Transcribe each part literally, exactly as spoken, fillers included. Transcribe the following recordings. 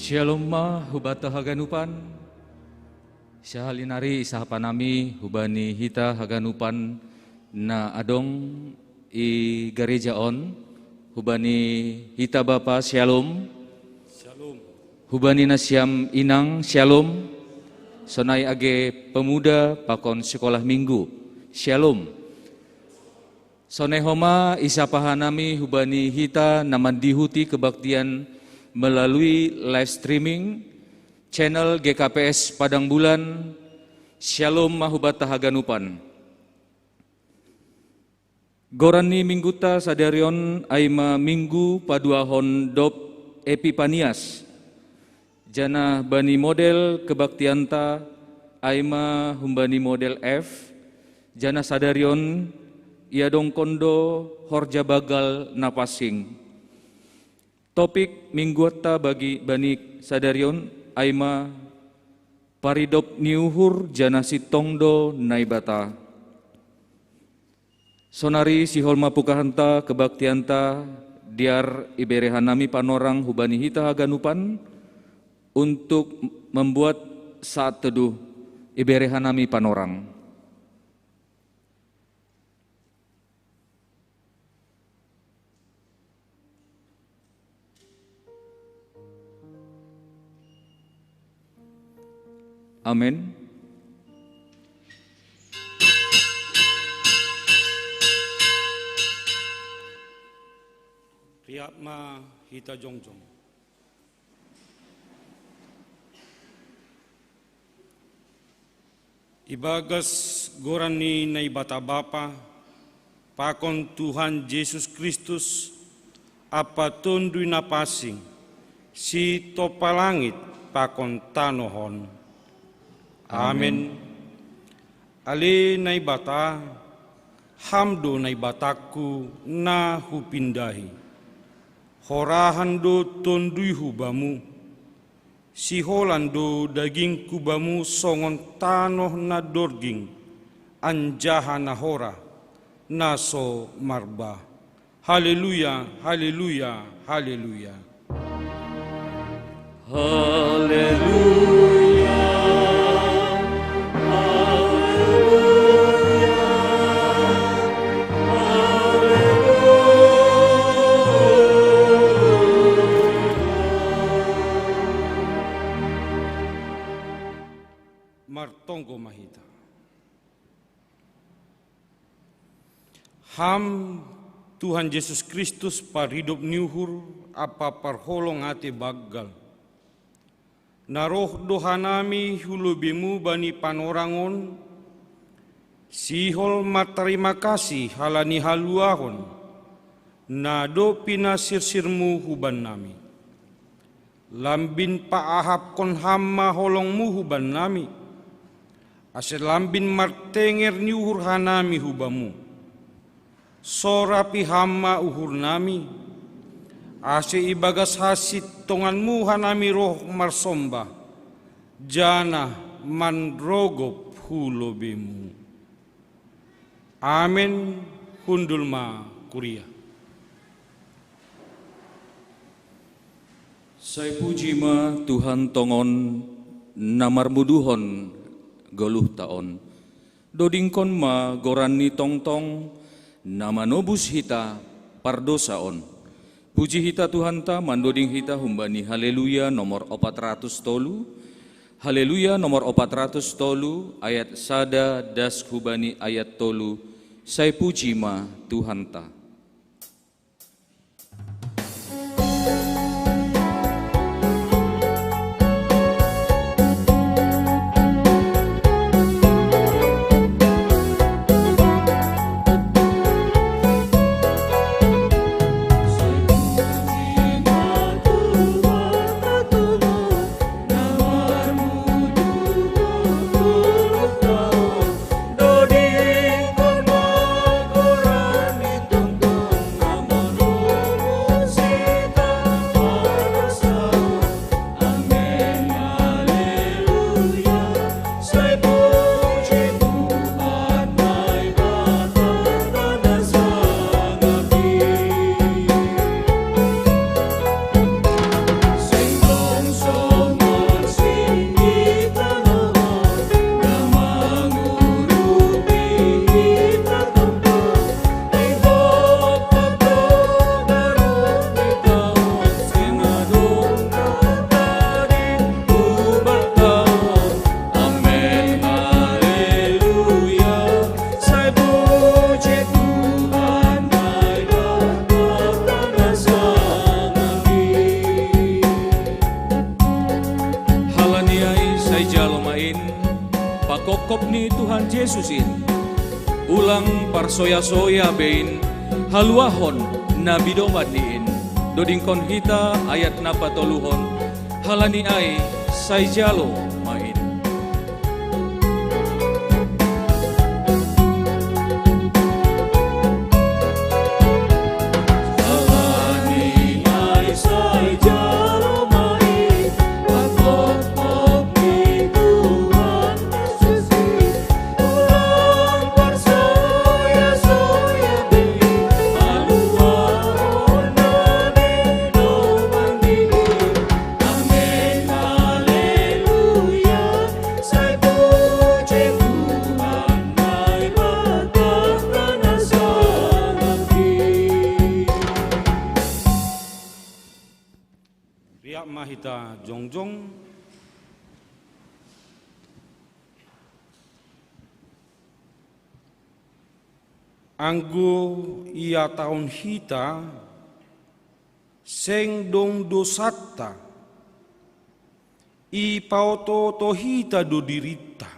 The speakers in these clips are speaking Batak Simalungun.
Shalom ma hubata haganupan. Sahali nari isahapan nami hubani hita haganupan na adong i gareja on, hubani hita bapa, shalom. Shalom. Hubani nasiam inang, shalom. Sonai age pemuda pakon sekolah minggu, shalom. Sonai homa isapahan nami hubani hita na mandihuti kebaktian melalui live streaming channel G K P S Padang Bulan, shalom ma hubata haganupan. Goran ni mingguta sadarion ai ma minggu paduahon dob Epipanias. Janah bani model kebaktianta ai ma humbani model F, janah sadarion iadongkon do horja banggal na pansing. Topik mingguanta bagi bani sadarion ai ma paridop ni uhur janah sintong do Naibata. Sonari sihol ma pukahanta kebaktianta, diar iberehan nami panorang hubani hita haganupan untuk membuat saat teduh, iberehan nami panorang. Amin. Riap ma hita jongjong. Ibagas goran ni Naibata Bapa, pakon Tuhan Jesus Kristus, ampa Tonduy Napansing, sitompa langit pakon tanoh on. Amen. Ale Naibata, Ham do Naibatangku na hupindahi. Horahan do tonduyhu Bamu. Siholan do dagingku Bamu songon tanoh na dorging, anjaha na hora, na so marbah. Haleluya, haleluya, haleluya. Haleluya, haleluya, haleluya. Martonggo ma hita. Ham, Tuhan Jesus Kristus, paridop ni uhur ampa parholong ate banggal, na roh do hanami hu lobeiMu bani panorang on, sihol martarima kasih halani haluahon, na dob pinasirsirMu hubannami. Lambin paahapkon Ham ma holongMu hubannami, ase lambin martenger ni uhur hanami hu Bamu. Sorapi Ham ma uhurnami, ase ibagas hasintonganMu hanami roh marsombah, janah manrogop hu lobeiMu. Amen. Hundul ma kuria. Sai puji ma Tuhan tongon, na marmuduhon goluhta on. Dodingkon ma goranNi tongtong, na manobus hita pardousa on. Puji hita Tuhanta, mandoding hita humbani Haleluya nomor opat ratus tolu. Haleluya nomor opat ratus tolu, ayat sada das hubani ayat tolu. Sai puji ma Tuhanta. Sai jalo ma in, pakopkop ni Tuhan Jesus in. Ulang parsoya-soya be in, haluahon na binoman ni in. Dodingkon hita ayat na patoluhon, halani ai sai jalo ma in. Riap ma hita jongjong. Anggo ihatahon hita, seng dong dosanta, ipaotooto hita do dirinta,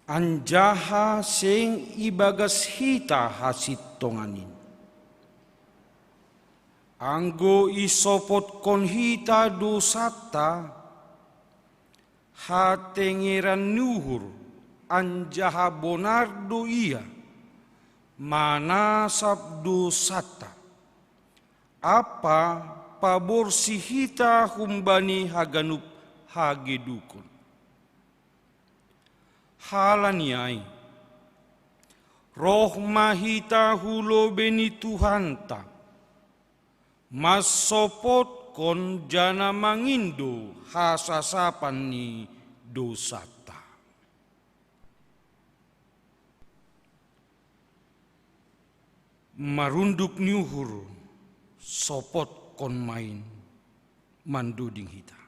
anjaha seng ibagas hita hasintongan in. Anggo isopotkon hita dosanta, hatengeran ni uhur, anjaha bonar do Ia manasap dosanta, ampa paborsih hita humbani haganup hagedukon. Halani ai, roh ma hita hu lobei ni Tuhanta, mansopotkon janah mangindo hasasapan ni dosanta. Marunduk ni uhur, sopotkon ma in, mandoding hita.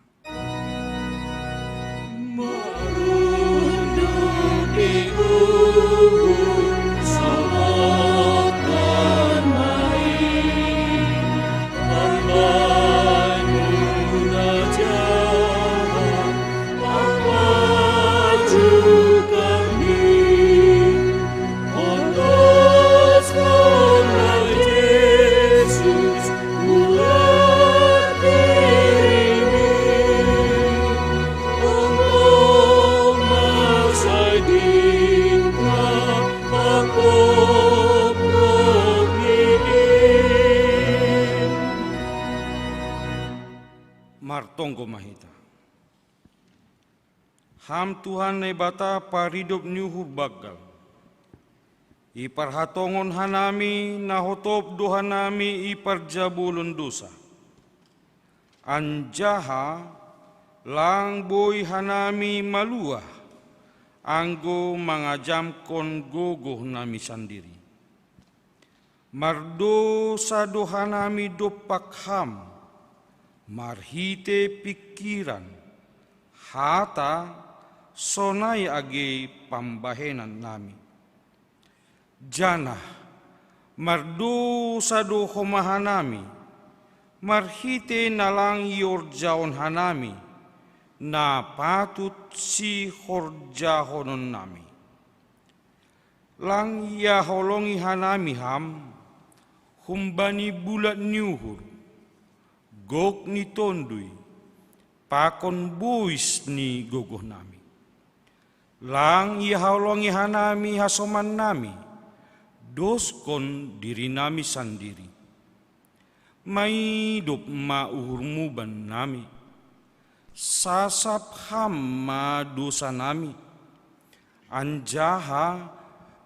Martonggo ma hita. Ham Tuhan Naibata paridop ni uhur banggal, iparhatongon hanami na hotop do hanami i parjabolon dosa. Anjaha lang boi hanami maluah, anggo mangajamkon gogohnami sandiri. Mardosa do hanami dompak Ham, marhite pingkiran, hata, sonai age pambahenannami. Janah mardosa do homa hanami, marhite na lang iorjahon hanami, na patut sihorjahononnami. Lang ihaholongi hanami Ham, humbani bulat ni uhur, gok ni tonduy, pakon bois ni gogohnami. Lang ihaholongi hanami hasomannami, doskon dirinami sandiri. Maidop ma uhurMu bannami. Sasap Ham ma dosanami. Anjaha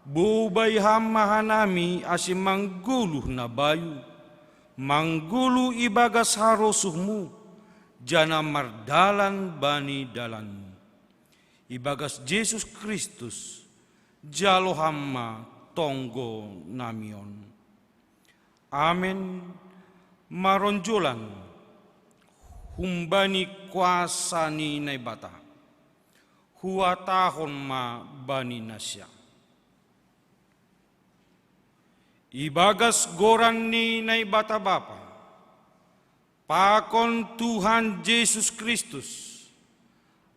bobai Ham ma hanami ase manggoluh na bayu, manggoluh ibagas harosuhMu, janah mardalan bani dalanMu. Ibagas Jesus Kristus, jalo Ham ma tonggonami on. Amen. Maronjolan humbani kuasa ni Naibata, huhatahon ma bani nasiam. Ibagas goran ni Naibata Bapa, pakon Tuhan Jesus Kristus,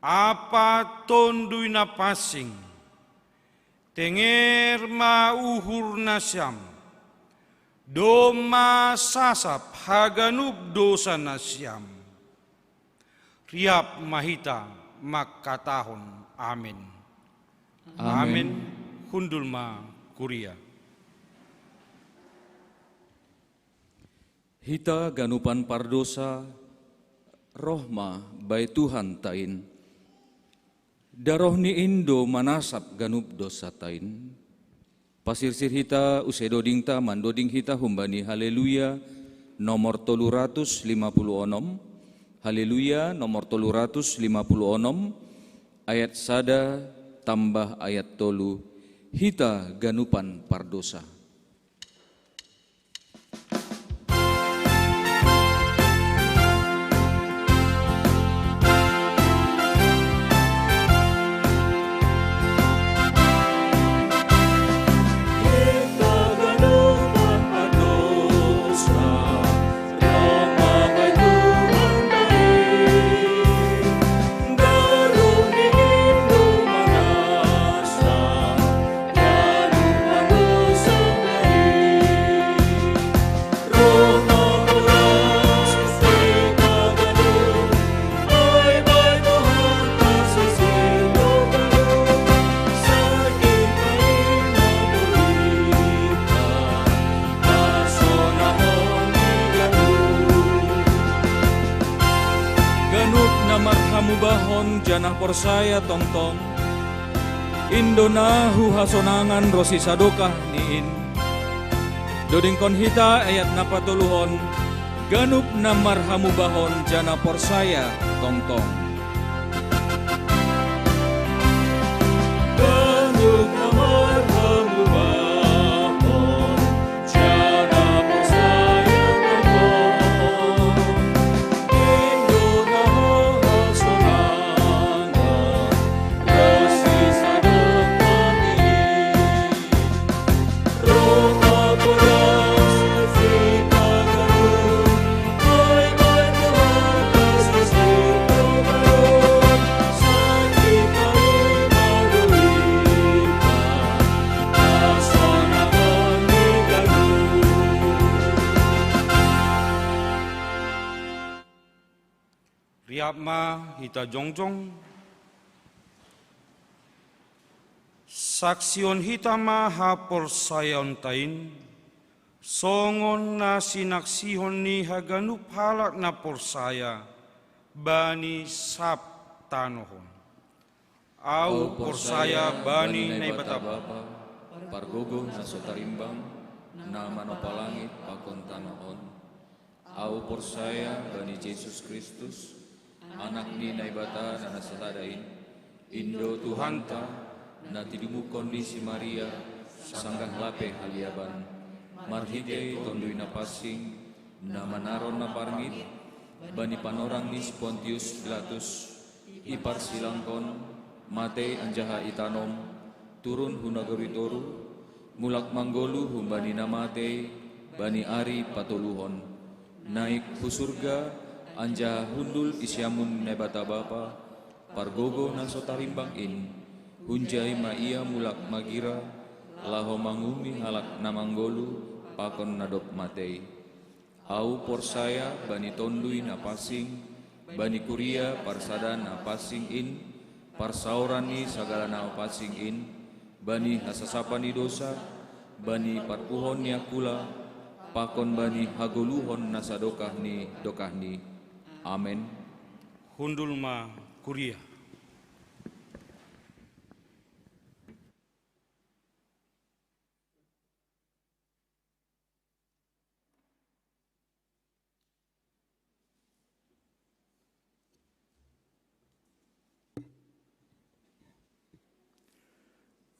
Apa Tonduy Napansing, tenger ma uhur nasiam, domma sasap haganup dosa nasiam. Riap ma hita mangkatahon amin. Amin. Hundul ma kuria. Hita ganupan pardosa, roh ma bai Tuhanta in. Darohni in do manasap ganup dosanta in. Pasirsir hita use dodingta mandoding hita humbani Haleluya nomor tolu ratus lima puluh onom. Haleluya nomor tolu ratus lima puluh onom, ayat sada tambah ayat tolu. Hita ganupan pardosa. Ganup na marhamubahon janah porsaya tongtong, in do na huhasonangan ronsi sadokah ni in. Dodingkon hita ayat na patoluhon, ganup na marhamubahon janah porsaya tongtong. Ganup na marhamubahon janah porsaya tongtong. Riap ma hita jongjong. Saksihon hita ma haporsayaonta in, songon na sinaksihon ni haganup halak na porsaya bani sab tanoh on. Ahu porsaya bani Naibata Bapa, Pargogoh na so tarimbang, na manompa langit pakon tanoh on. Ahu porsaya bani Jesus Kristus, Anak ni Naibata na, na sada in, in do Tuhanta, na tinumukkon ni si Maria, sanggah lape haliaban, marhitei Tonduy Napansing, na manaron na parngit, bani panorang ni si Pontius Pilatus, iparsilangkon, matei anjaha itanom, turun hu nagori toruh, mulak manggoluh humbani na matei bani ari patoluhon, naik hu surga, anjaha hundul i siamun Naibata Bapa, Pargogoh na so tarimbang in. Hunjai ma Ia mulak magira, laho manguhumi halak na manggoluh pakon na dob matei. Ahu porsaya bani Tonduy Napansing, bani kuria parsada na pansing in, parsaoran ni sagala na pansing in, bani hasasapan ni dosa, bani parpuhon ni angkula, pakon bani hagoluhon na sadokah ni dokahni. Amen. Hundul ma kuria.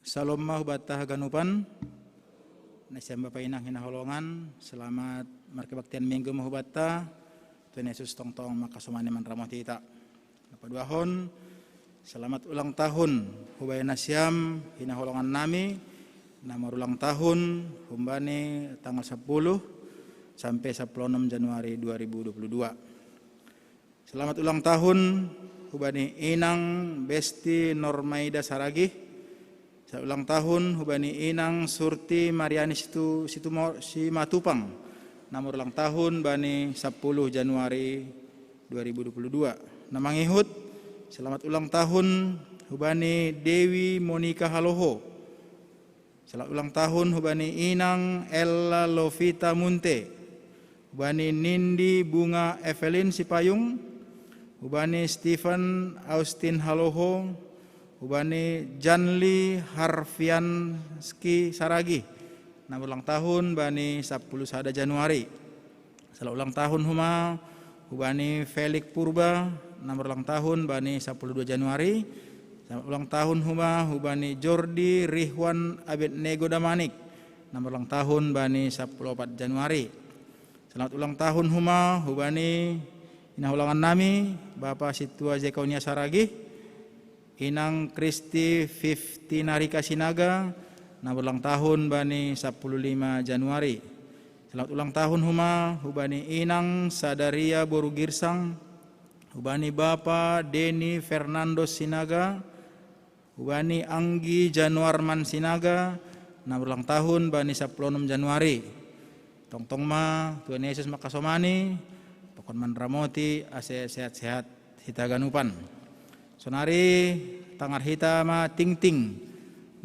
Salom ma hubanta haganupan. Nasiam bapa inang hinaholongan, selamat markebaktian Minggu ma hubanta. Tuhan Yesus tongtong mangkasomani manramoti hita. Na paduahon, selamat ulang tahun hubahen nasiam hinaholongan nami, na marulang tahun humbani tanggal sepuluh sampai sepuluh enam Januari dua ribu dua puluh dua. Selamat ulang tahun hubani inang Besti Normaida Saragih. Selamat ulang tahun hubani inang Surti Mariani Situ, Situmo, Simatupang. Nomor ulang tahun bani sepuluh Januari dua ribu dua puluh dua. Na mangihut, selamat ulang tahun hubani Dewi Monica Haloho. Selamat ulang tahun hubani inang Ella Lovita Munte, hubani Nindi Bunga Evelyn Sipayung, hubani Stephen Austin Haloho, hubani Janli Harfianski Saragih. Nomor ulang tahun bani sepuluh sada Januari. Selamat ulang tahun huma hubani Felix Purba, nomor ulang tahun bani sepuluh dua Januari. Selamat ulang tahun huma hubani Jordi Rihwan Abednego Damanik, nomor ulang tahun bani sepuluh opat Januari. Selamat ulang tahun huma hubani inang ulangan nami, Bapak Situa Zekaonia Saragih, inang Kristi Fiftina Rika Sinaga, na berulang tahun bani sepuluh lima Januari. Selamat ulang tahun huma hubani inang Sadaria Boru Girsang, hubani Bapak Deni Fernando Sinaga, hubani Anggi Januarman Sinaga, na berulang tahun bani sepuluh enam Januari. Tongtong ma Tuhan Yesus makasomani, pakon manramoti ase sehat-sehat hita ganupan. Sonari tangar hita ma tingting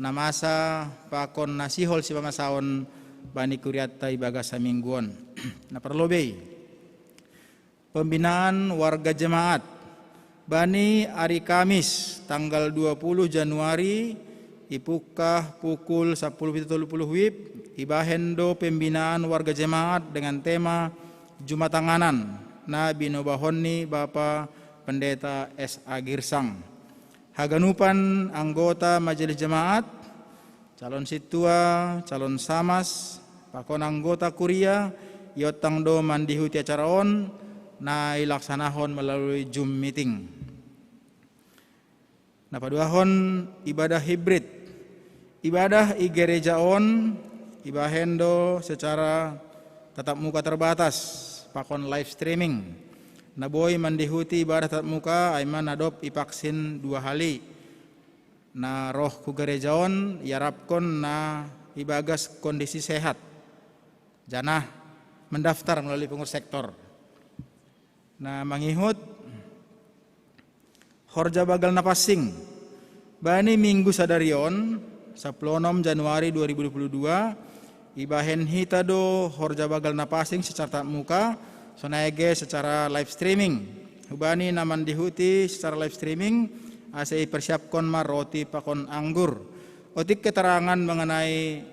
na masa pakon na sihol sipamasaon bani kuriatta ibagas hamingguon. Na parlobei, pembinaan warga jemaat. Bani ari Kamis tanggal dua puluh Januari, ipukah pukul sepuluh pitu tolu puluh wib, ibahen do pembinaan warga jemaat dengan tema Jumatanganan, na binobahon ni Bapa Pendeta S A Girsang. Haganupan anggota majelis jemaat, calon sintua, calon samas, pakon anggota kuria, iontang do mandihuti acara on, na ilaksanahon melalui Zoom meeting. Na paduahon, ibadah hibrid. Ibadah i gereja on ibahen do secara tatap muka terbatas, pakon live streaming. Na boi mandihuti ibadah tatap muka ai ma na dob ipaksin dua hali. Na roh hu gereja on iarapkon na ibagas kondisi sehat, janah mendaftar melalui pengurus sektor. Na mangihut, horja bagal na pansing. Bani minggu sadari on, sapuluh onom Januari dua ribu dua puluh dua, ibahen hita do horja bagal na pansing secara tatap muka, sonai age secara live streaming. Hubani na mandihuti secara live streaming, ase ipersiapkon ma roti pakon anggur. Otik keterangan mengenai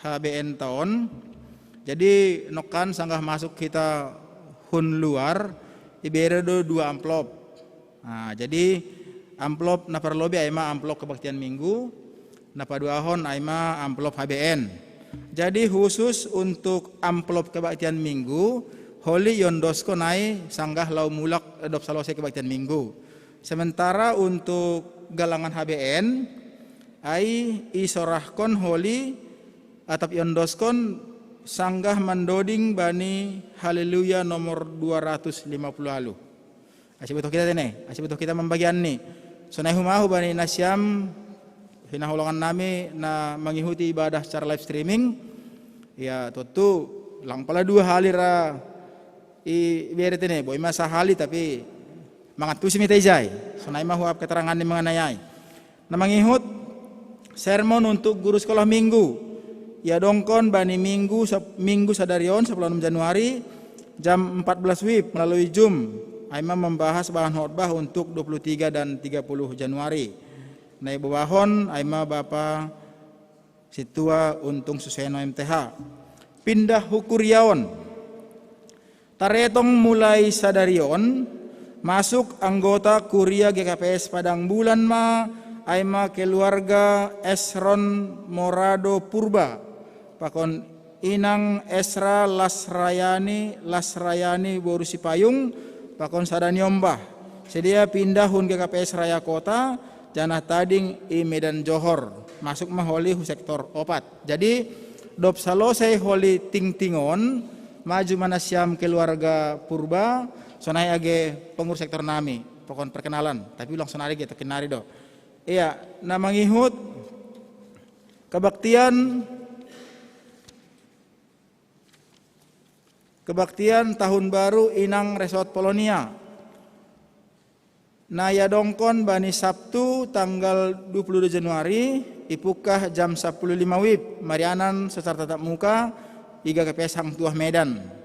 H B N ta on. Jadi nongkan sanggah masuk hita hun luar, ibere do dua amplop. Nah, jadi amplop na parlobei ai ma amplop kebaktian minggu, na paduahon ai ma amplop H B N. Jadi khusus untuk amplop kebaktian minggu, holi iondoskon ai sanggah laho mulak dob salosei kebaktian minggu. Sementara untuk galangan H B N, ai isorahkon holi atap iondoskon sanggah mandoding bani Haleluya nomor dua ratus lima puluh alu. Asi botoh kita tene, asi botoh kita mambagianni. Sonai huma hubani nasiam, hinaholongan nami na mangihuti ibadah secara live streaming. Ya, tontu lang pala dua hali ra ibere tene, boi ma sahali tapi mangantusi ma hita ijai. Sonai ma huahap keterangan ni mengenai ai. Na mangihut, sermon untuk guru sekolah minggu. Iadongkon bani minggu, minggu sadari on, sapuluh onom Januari, jam empat belas wib melalui Zoom. Ai ma membahas bahan khotbah untuk dua puluh tiga dan tiga puluh Januari. Na ibobahon ai ma Bapa Sintua Untung Suseno M T H. Pindah hu kuria on. Taretong mulai sadari on, masuk anggota kuria G K P S Padang Bulan ma, ai ma keluarga Esron Morado Purba, pakon inang Esra Lasrayani, Lasrayani boru Sipayung, pakon sada ni ombah. Sedia pindah hun G K P S Raya Kota, janah tading i Medan Johor, masuk ma holi hu sektor opat. Jadi dob salosei holi tingting on, maju ma nasiam keluarga Purba, sonai age pengurus sektor nami. pokon perkenalan, tapi langsung ari gitu kenari do. Iya, na mangihut kebaktian kebaktian tahun baru Inang Resort Polonia. Na yadongkon bani Sabtu tanggal dua puluh dua Januari, ipukah jam sepuluh lima wib, marianan secara tatap muka, iga K P S Hang Tuah Medan.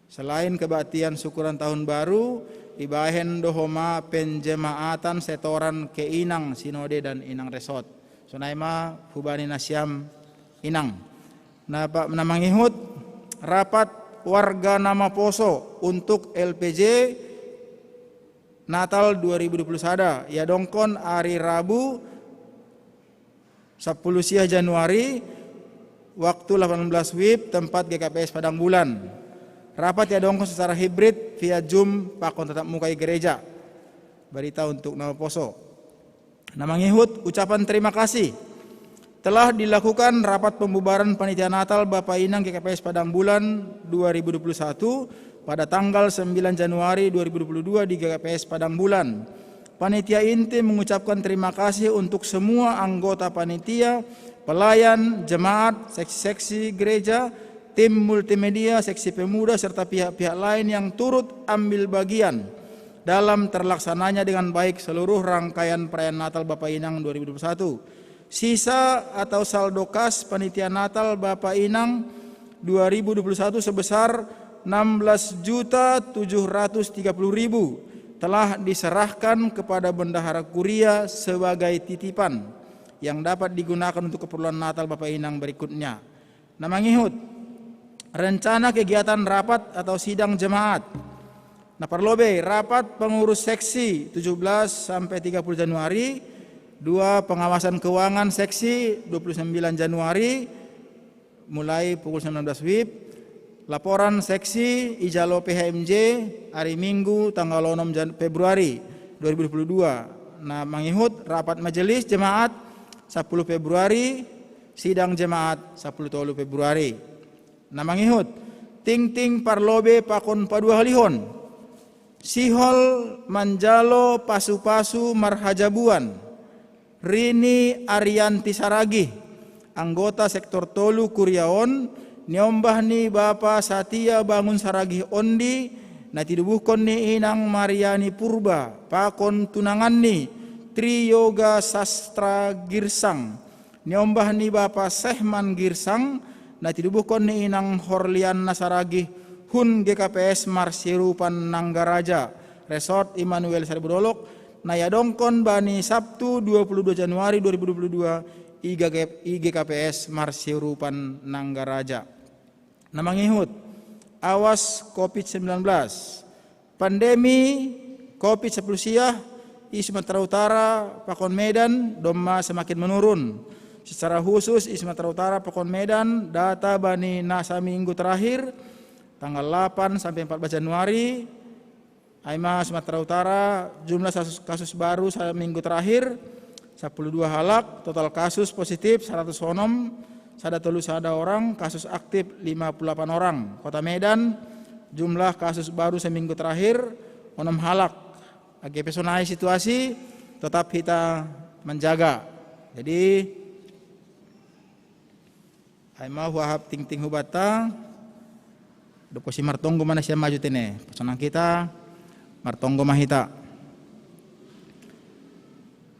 Selain kebaktian syukuran tahun baru, ibahen dohoma penjemaatan setoran ke Inang Sinode dan Inang Resort. Sonai ma hubani nasiam Inang. Na, na mangihut rapat warga Namaposo untuk L P J Natal dua ribu dua puluh sada, yadongkon ari Rabu sepuluh siah Januari, waktu delapan belas wib, tempat G K P S Padang Bulan. Rapat yadongkon secara hibrid via Zoom pakon tatap muka i gereja. Berita untuk Namaposo. Na mangihut ucapan terima kasih. Telah dilakukan rapat pembubaran panitia Natal Bapa Inang G K P S Padang Bulan dua ribu dua puluh satu pada tanggal sembilan Januari dua ribu dua puluh dua di G K P S Padang Bulan. Panitia inti mengucapkan terima kasih untuk semua anggota panitia, pelayan, jemaat, seksi-seksi gereja, tim multimedia, seksi pemuda, serta pihak-pihak lain yang turut ambil bagian dalam terlaksananya dengan baik seluruh rangkaian perayaan Natal Bapa Inang dua ribu dua puluh satu. Sisa atau saldo kas panitia Natal Bapa Inang dua ribu dua puluh satu sebesar enam belas juta tujuh ratus tiga puluh ribu telah diserahkan kepada Bendahara Kuria sebagai titipan yang dapat digunakan untuk keperluan Natal Bapa Inang berikutnya. Na mangihut rencana kegiatan rapat atau sidang jemaat. Na parlobei rapat pengurus seksi tujuh belas sampai tiga puluh Januari, dua pengawasan keuangan seksi dua puluh sembilan Januari mulai pukul sembilan belas wib, laporan seksi ijalo P H M J hari Minggu tanggal onom Jan-, Februari dua ribu dua puluh dua. Na mangihut rapat majelis jemaat sepuluh Februari, sidang jemaat sepuluh tolu Februari. Na mangihut tingting parlobe pakon paduahalihon. Sihol manjalo pasu-pasu marhajabuan. Rini Arianti Saragih, anggota sektor tolu Kuriaon, niombah ni Bapa Satia Bangun Saragih Ondi, na tinubuhkon ni Inang Mariani Purba, pakon tunanganni Tri Yoga Sastra Girsang, niombah ni Bapa Sehman Girsang, na tinubuhkon ni Inang Horlianna Saragih, hun G K P S Marsirupan Nanggaraja, Resort Immanuel Seribu Dolok, na yadongkon bani Sabtu dua puluh dua Januari dua ribu dua puluh dua, i G K P S Marsirupan Nanggaraja. Na mangihut, awas covid sembilan belas. Pandemi covid sepuluh siah i Sumatera Utara pakon Medan domma semakin menurun. Secara khusus i Sumatera Utara pakon Medan, data bani na saminggu terakhir, tanggal delapan sampai empat belas Januari, ai ma Sumatera Utara, jumlah kasus, kasus baru saminggu terakhir sepuluh dua halak, total kasus positif seratus onom, sada tolu sada orang, kasus aktif lima puluh delapan orang. Kota Medan, jumlah kasus baru seminggu terakhir onom halak. Age pe sonai situasi, tetap kita menjaga. Jadi, ai ma huahap tingting hubata, dokosi martonggo mana siap maju tene. Pasonang kita, martonggo mahita.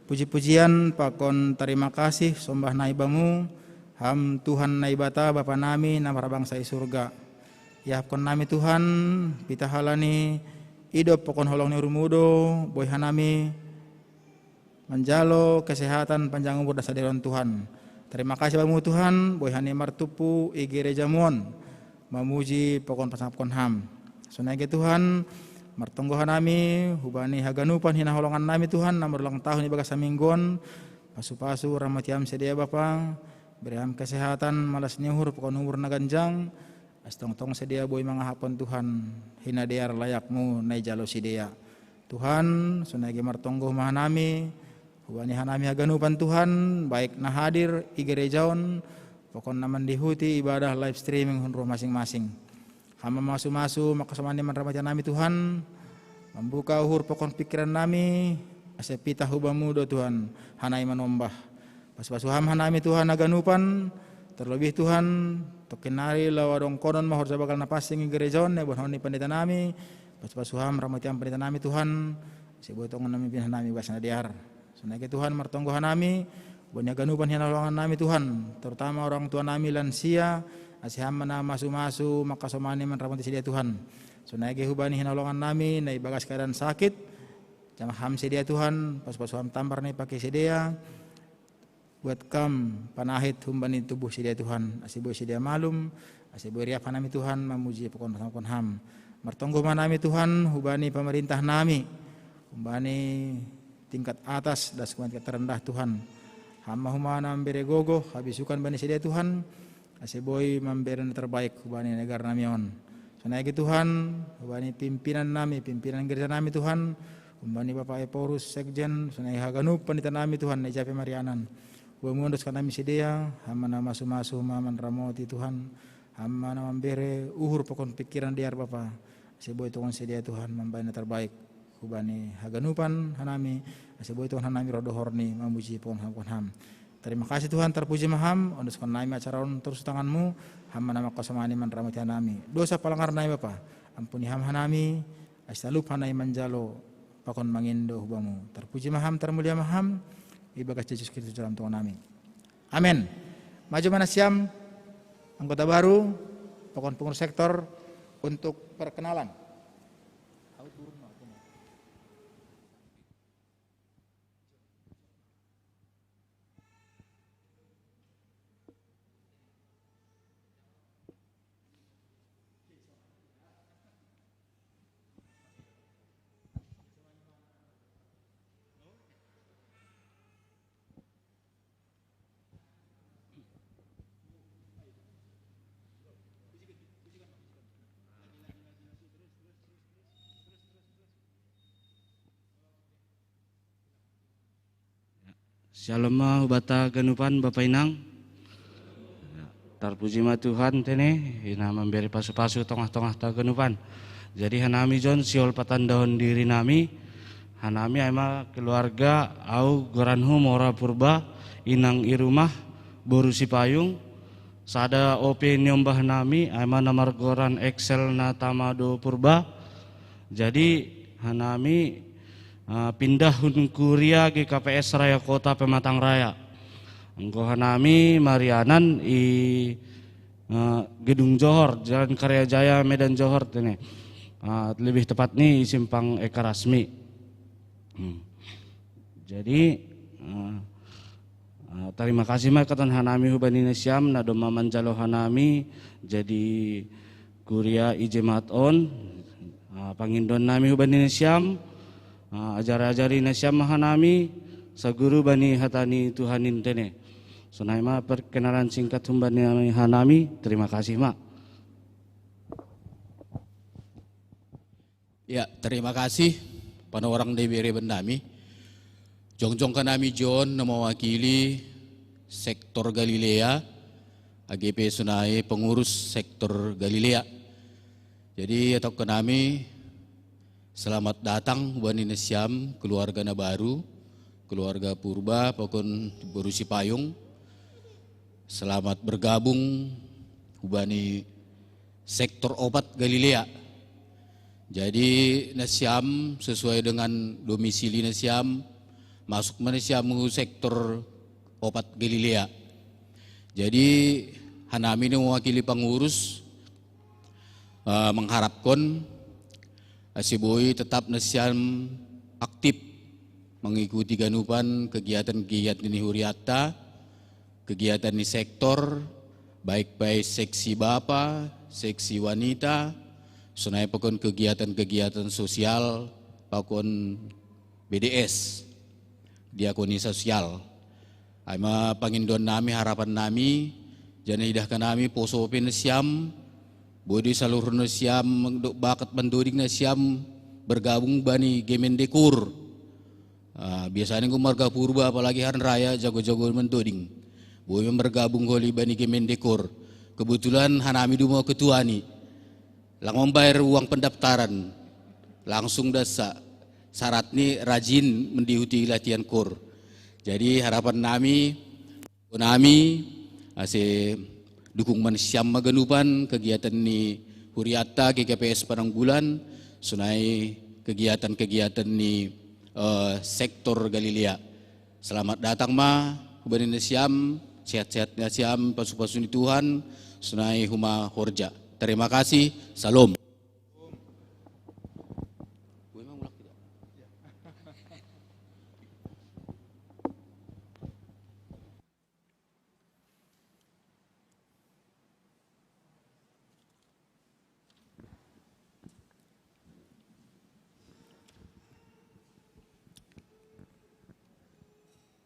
Puji-pujian pakon terima kasih sombah nai bamu, ham Tuhan Naibata Bapa nami na marbangsa i surga. Iahapkon nami Tuhan, pitahalani idop pakon holong ni urumudo, boiha nami manjalo kesehatan panjang umur dan sadarion Tuhan. Terima kasih bamu Tuhan, boiha nami martumpu i gerejamu on, mamuji pakon pasangapkon ham. Sonai ge Tuhan, martonggo hanami, hubani haganupan hinaholongan nami Tuhan, na marulang tahun ibagas saminggu on, pasu-pasu ramati ham sidea Bapa, bere ham kesehatan, malas ni uhur, pakon umur na ganjang, asa tongtong sidea boi mangahaphon Tuhan, hinadear layakmu na ijalo sidea. Tuhan, sonai ge martonggo ma hanami, hubani hanami haganupan Tuhan, baik na hadir i gereja on, pakon na mandihuti ibadah live streaming hun rumah masing-masing. Ham ma masu-masu, mangkasomani manramati hanami Tuhan, Mambuka uhur pokon pikiran nami, ase pitah hu Bamu do Tuhan, hanami manombah. Pasu-pasu Ham hanami Tuhan haganupan, terlebih Tuhan, tokkinnari laho adong konon ma horja bagal na pansing i gereja on, na iboan Ho ni pandita nami, pasu-pasu Ham ramoti Ham pandita nami Tuhan, ase boi tongon na mimpin hanami bagas na dear. Sonai age Tuhan martonggo hanami, bani haganupan hinaholongan nami Tuhan, terutama orang tua nami lansia, ase Ham ma na masu-masu mangkasomani manramoti sidea Tuhan. Sonai age hubani hinaholongan nami na ibagas keadaan sakit, jamah Ham sidea Tuhan, pasu-pasu Ham tambar na ipake sidea, buat Ham panahit humbani tubuh sidea Tuhan, ase boi sidea malum, ase boi riap hanami Tuhan mamuji pokon Ham. Martonggo ma hanami Tuhan, hubani pamarintah nami, humbani tingkat atas das humbani tingkat terendah Tuhan. Ham ma humana mambere gogoh, habisukan bani sidea Tuhan, ase boi mambere na terbaik hubani negara nami on. Sonai age Tuhan, hubani pimpinan nami, pimpinan gereja nami Tuhan, humbani Bapak Ephorus, sekjen, sonai haganup pandita nami Tuhan, na i ja pe marianan. Bamu ondoskon nami sidea, Ham ma na masu-masu ma manramoti Tuhan, Ham ma na mambere uhur pokon pikiran dear Bapa, ase boi tongon sidea Tuhan mambahen na terbaik hubani haganupan hanami, ase boi tongon hanami ro dohor ni mamuji pokon Ham, pokon Ham. Terima kasih Tuhan, terpuji ma Ham, ondoskon nami acara on torus tu tangan-Mu, Ham ma na mangkasomani manramoti hanami. Dosa palanggar nami Bapa, ampuni Ham hanami, ase talup hanami manjalo pakon mangindo hu Bamu. Terpuji ma Ham, termulia ma Ham, ibagas Jesus Kristus Tuhan nami. Amen. Maju ma nasiam, anggota baru, pokon pengurus sektor untuk perkenalan. Syalom ma hubanta haganupan, Bapa Inang. Tarpuji ma Tuhan tene, i na mambere pasu-pasu tongah-tongahta haganupan. Jadi hanami jo on sihol patandahon diri nami, hanami ai ma keluarga, au goranhu Mora Purba, inang i rumah, boru Sipayung, sada O P niombah nami, ai ma na margoran Excel na tama do Purba. Jadi hanami, eh, pindah hun kuria G K P S Raya Kota Pematang Raya. Anggo hanami marianan i, eh, Gedung Johor, Jalan Karya Jaya, Medan Johor tene. Eh, lebih tepat ni i simpang Eka Rasmi. Hmm. Jadi, eh, eh, tarima kasih ma katon hanami hubani nasiam na domma manjalo hanami jadi kuria i jemaat on. Eh, pangindoan nami hubani nasiam, eh, ajar-ajari nasiam ma hanami saguru bani hata ni Tuhan in tene. Sonai ma perkenalan singkat humbani hanami, terima kasih ma. Ya, terima kasih panorang na ibere bannami. Jongjong hanami jo on na mewakili sektor Galilea, age pe sonai pengurus sektor Galilea. Jadi, atok hanami, selamat datang hubani nasiam keluarga na baru, keluarga Purba pakon boru Sipayung. Selamat bergabung hubani sektor opat Galilea. Jadi nasiam sesuai dengan domisili nasiam, masuk ma nasiam hu sektor opat Galilea. Jadi hanami na mewakili pengurus, eh, mengharapkon ase boi tetap nasiam aktif mengikuti ganupan kegiatan-kegiatan ni hurianta, kegiatan ni sektor, baik pe i seksi bapa, seksi wanita, sonai pakon kegiatan-kegiatan sosial, pakon B D S, diakoni sosial. Ai ma pangindoan nami, harapan nami, janah idah hanami poso pe nasiam, boi do saluhur nasiam, dok bakat mandoding nasiam bergabung bani Gemendekur. Ah, biasanya anggo marga Purba, apalagi hari raya, jago-jago mandoding. Boi ma bergabung holi bani Gemendekur. Kebetulan hanami do ma ketuani. Lang mambayar uang pendaftaran. Langsung dasa syarat ni rajin mendihuti latihan kor. Jadi harapan nami, nami, ase dukung man siam ma ganupan kegiatan ni huriatta G K P S Padang Bulan, sonai kegiatan-kegiatan ni eh, sektor Galilea. Selamat datang ma, hubanin nasiam, sehat-sehat nasiam, pasu-pasu ni Tuhan, sonai huma horja. Terima kasih, Shalom.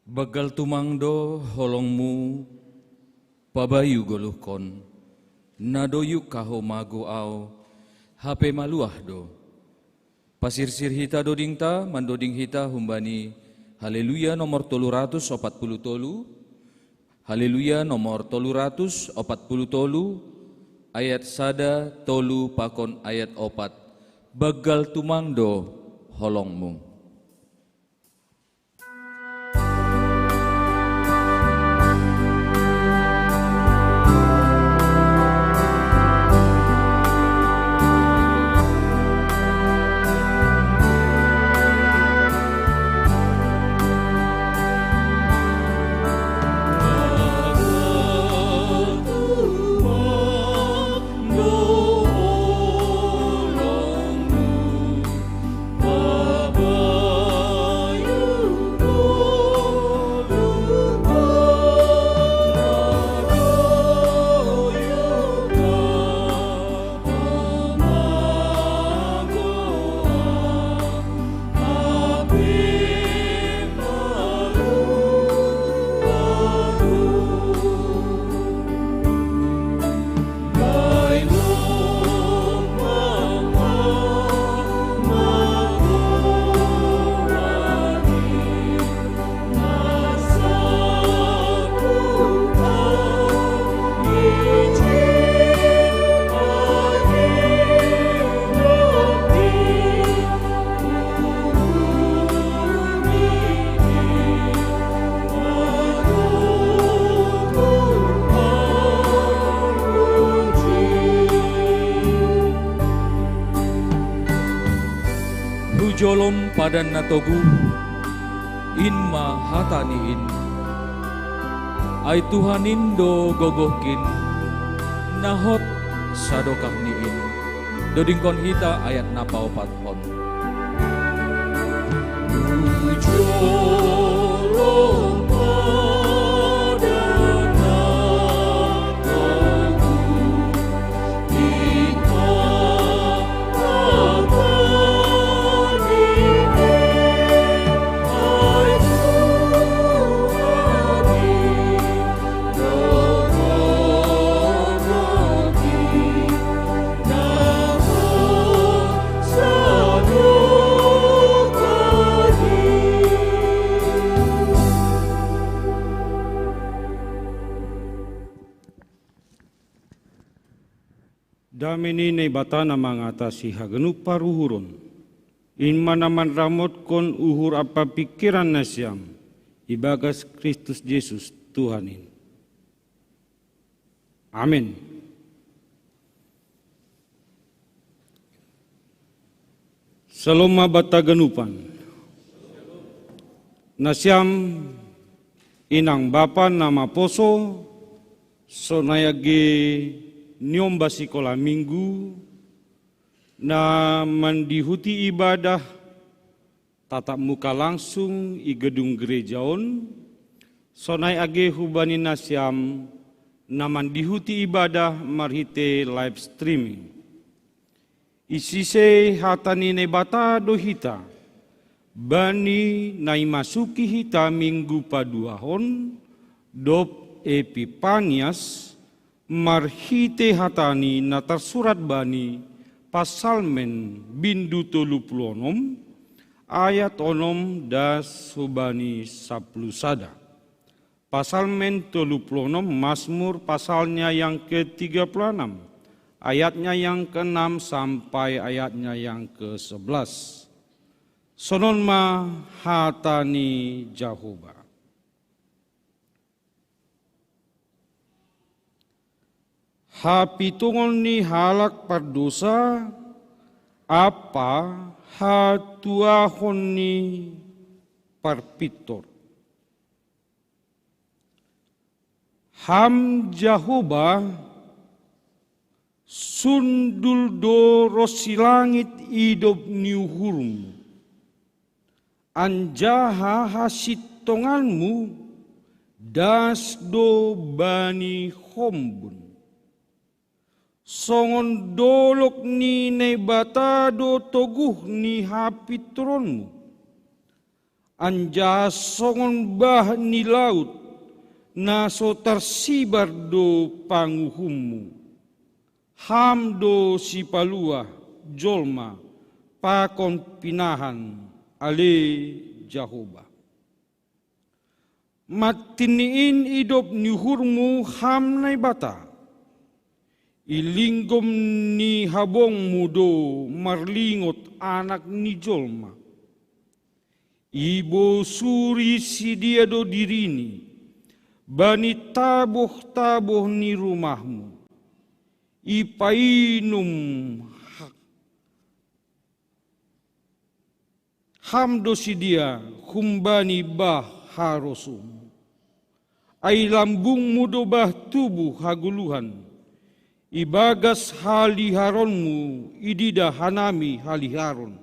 Banggal tumang do holongmu, pabayu goluhkon, na doyuk haho mago au, hape maluah do. Pasirsir hita dodingta, mandoding hita humbani Haleluya nomor tolu ratus opat puluh tolu, Haleluya nomor tolu ratus opat puluh tolu, ayat sada, tolu pakon ayat opat. Banggal tumang do holongmu. Hujolom padan na togu, in ma hata ni in. Ai Tuhan in do gogohkin, na hot sadokah ni in. Dodingkon hita ayat na paopat. Dame ni Naibata na mangatasi haganup paruhuron, in ma na manramotkon uhur ampa pingkiran nasiam ibagas Kristus Jesus Tuhan in. Amin. Shalom ma banta ganupan. Nasiam inang bapa na maposo, sonai age niombas sikola minggu, na mandihuti ibadah tatap muka langsung i gedung gereja on, sonai age hubani nasiam na mandihuti ibadah marhite live streaming. Isise hata ni Naibata do hita, bani na imasuki hita minggu paduahon, dob Epipanias, marhite hatani na tarsurat bani Pasalmen bindu tolu puluh onom, ayat onom das hubani sapuluh sada. Pasalmen tolu puluh onom, Mazmur, pasalnya yang ketiga puluh enam, Ayatnya yang keenam sampai ayatnya yang kesebelas. Sonon ma hata ni Jahowa. Hapitongon ni halak pardosa, ampa hatuahon ni parpintor. Ham Jahowa, sundul do ronsi langit idop ni uhurmu, anjaha hasintonganmu das do bani hombun. Songon dolok ni Naibata do toguh ni hapintoronmu, anjaha songon bah ni laut na so tarsibar do panguhummu. Ham do sipaluah jolma pakon pinahan, ale Jahowa. Mantinni in idop ni uhurmu, Ham Naibata. I linggom ni habongmu do marlingot Anak ni jolma. Ibosuri sidea do dirini bani taboh-taboh ni rumahmu. Ipainum ha-, Ham do sidea humbani bah harosum. Ai lambungmu do bah tubuh hagoluhan. Ibagas haliharonmu idida hanami haliharon.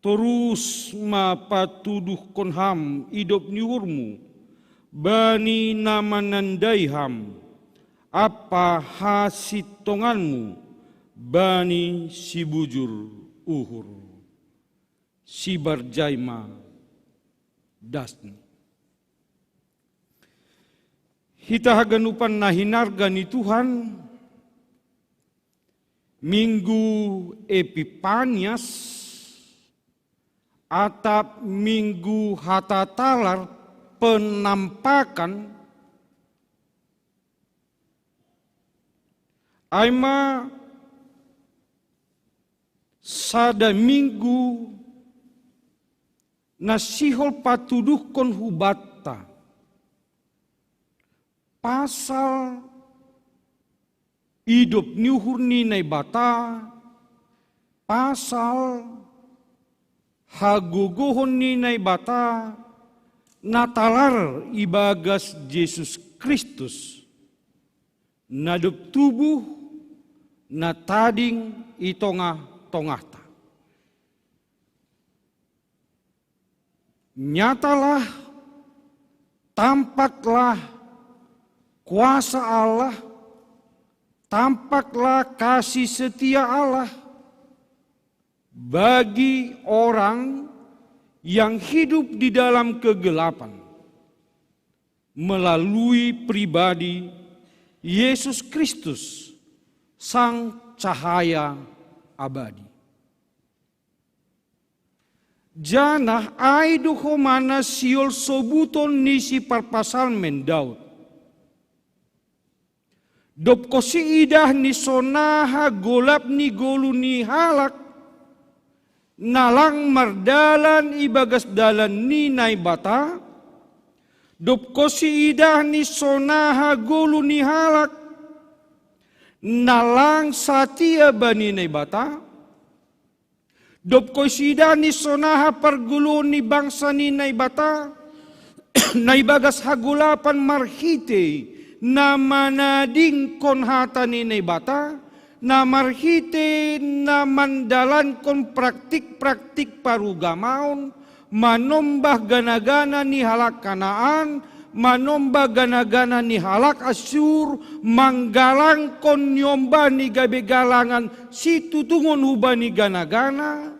Torus ma patuduhkon Ham idop ni uhurmu bani na manandai Ham, ampa hasintonganmu bani sibujur uhur. Sibarjai ma dasni. Hita haganupan na hinarga ni Tuhan, Minggu Epipanias, atap Minggu Hatatalar, Penampakan, ai ma sada minggu na sihol patuduhkon hubanta pasal idop ni uhur ni Naibata, pasal hagogohon ni Naibata na talar ibagas Jesus Kristus, na dob tubuh, na tading i tongah-tongahta. Nyatalah, tampaklah kuasa Allah, tampaklah kasih setia Allah bagi orang yang hidup di dalam kegelapan melalui pribadi Yesus Kristus, Sang Cahaya Abadi. Janah ai do homa na sihol sobuton ni siparpsalmen Daud. Dob konsi idah ni sonaha golap ni golu ni halak na lang mardalan ibagas dalan ni Naibata, dob konsi idah ni sonaha golu ni halak na lang satia bani Naibata, dob konsi idah ni sonaha pargoluon ni bangsa ni Naibata, na ibagas hagolapan marhitei na manadingkon hata ni Naibata, na marhitei na mandalankon praktik-praktik parugamaon, manombah gana-gana ni halak Kanaan, manombah gana-gana ni halak Assur, manggalangkon niombah ni gabe galangan situtungon hubani gana-gana,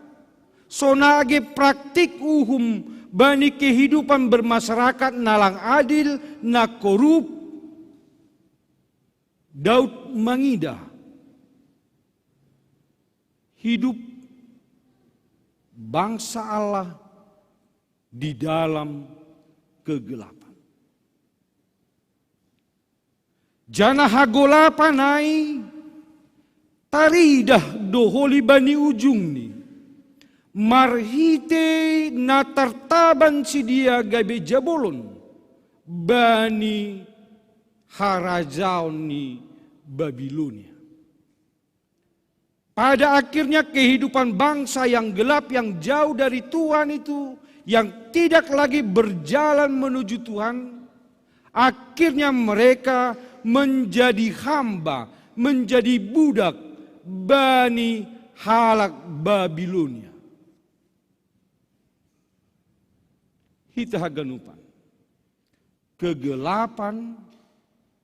sonai age praktik uhum bani kehidupan bermasyarakat na lang adil, na korup, Daud mangidah hidup bangsa Allah di dalam kegelapan. Janah hagolapan ai Taridah do holi bani ujungni, marhite na tartaban sidea gabe jabolon bani harajaon ni Babilonia. Pada akhirnya kehidupan bangsa yang gelap, yang jauh dari Tuhan itu, yang tidak lagi berjalan menuju Tuhan, akhirnya mereka menjadi hamba, menjadi budak bani halak Babilonia. Hita haganupan. Kegelapan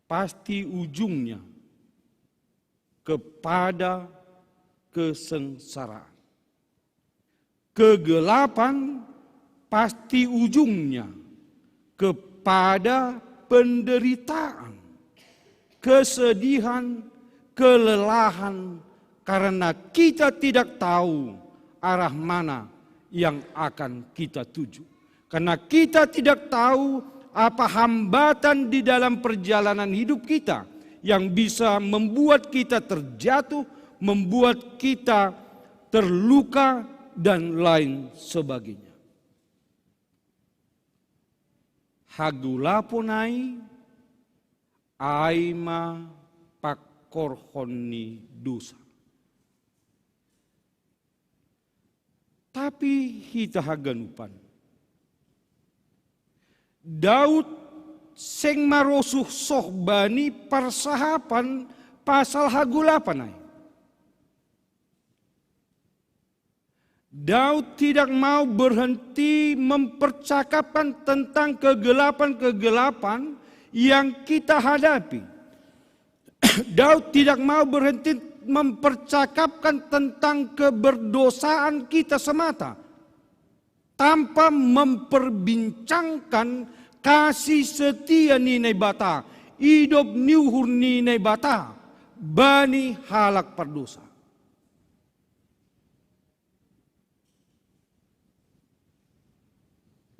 pasti ujungnya kepada kesengsaraan. Kegelapan pasti ujungnya kepada penderitaan, kesedihan, kelelahan, karena kita tidak tahu arah mana yang akan kita tuju. Karena kita tidak tahu apa hambatan di dalam perjalanan hidup kita yang bisa membuat kita terjatuh, membuat kita terluka, dan lain sebagainya. Hagolapon ai, ai ma pangkorhon ni dosa. Tapi hita haganupan. Daud seng marosuh soh bani parsahapan pasal hagolapan ai. Daud tidak mau berhenti mempercakapkan tentang kegelapan-kegelapan yang kita hadapi. Daud tidak mau berhenti mempercakapkan tentang keberdosaan kita semata, tanpa memperbincangkan kasih setia ni Naibata, idop ni uhur ni Naibata bani halak pardosa.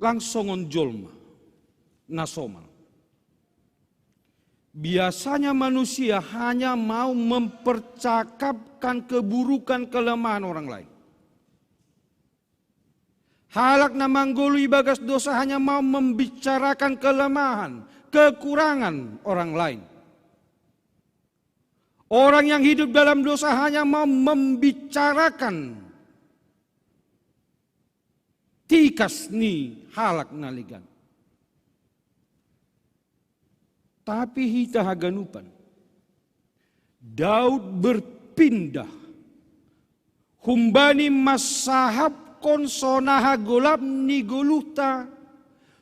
Langsongon jolma na somal. Biasanya manusia hanya mau mempercakapkan keburukan, kelemahan orang lain. Halak na manggoluh ibagas dosa hanya mau membicarakan kelemahan, kekurangan orang lain. Orang yang hidup dalam dosa hanya mau membicarakan tikas ni halak na legan. Tapi hita haganupan, Daud berpindah humbani mansahapkon sonaha golap ni goluhta,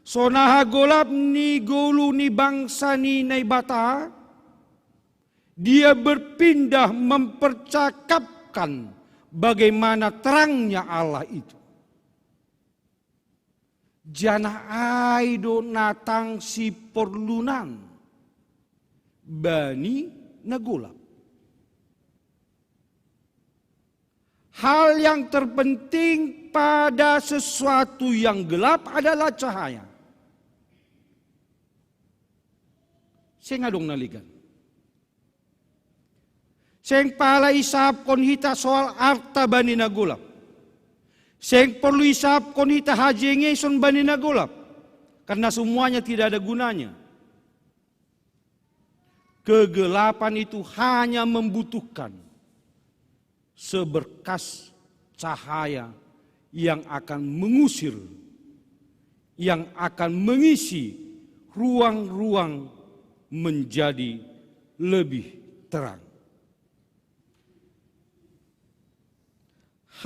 sonaha golap ni goluh ni bangsa ni Naibata, dia berpindah mempercakapkan bagaimana terangnya Allah itu. Janah ai do na tang siporlunan bani na golap. Hal yang terpenting pada sesuatu yang gelap adalah cahaya. Seng adong na legan. Seng pala isahapkon hita soal arta bani na golap. Seng porlu isahapkon hita hajengeson bani na golap, karena semuanya tidak ada gunanya. Kegelapan itu hanya membutuhkan seberkas cahaya yang akan mengusir, yang akan mengisi ruang-ruang menjadi lebih terang.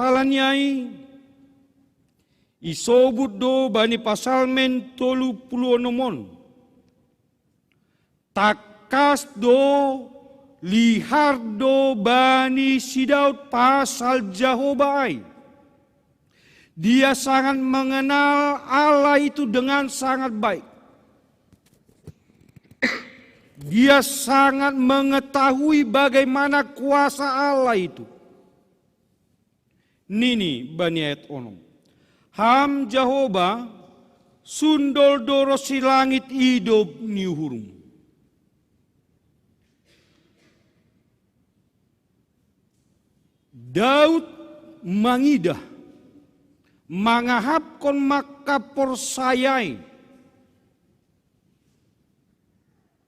Halani ai isobut do bani Pasalmen tolu pulu onom on. Tangkas do, lihar do bani si Daud pasal Jahowa ai. Dia sangat mengenal Allah itu dengan sangat baik. Dia sangat mengetahui bagaimana kuasa Allah itu. Nini bani ayat onom: Ham Jahowa, sundol do ronsi langit idop ni uhurmu. Daud mangidah, mangahapkon mangkaporsayai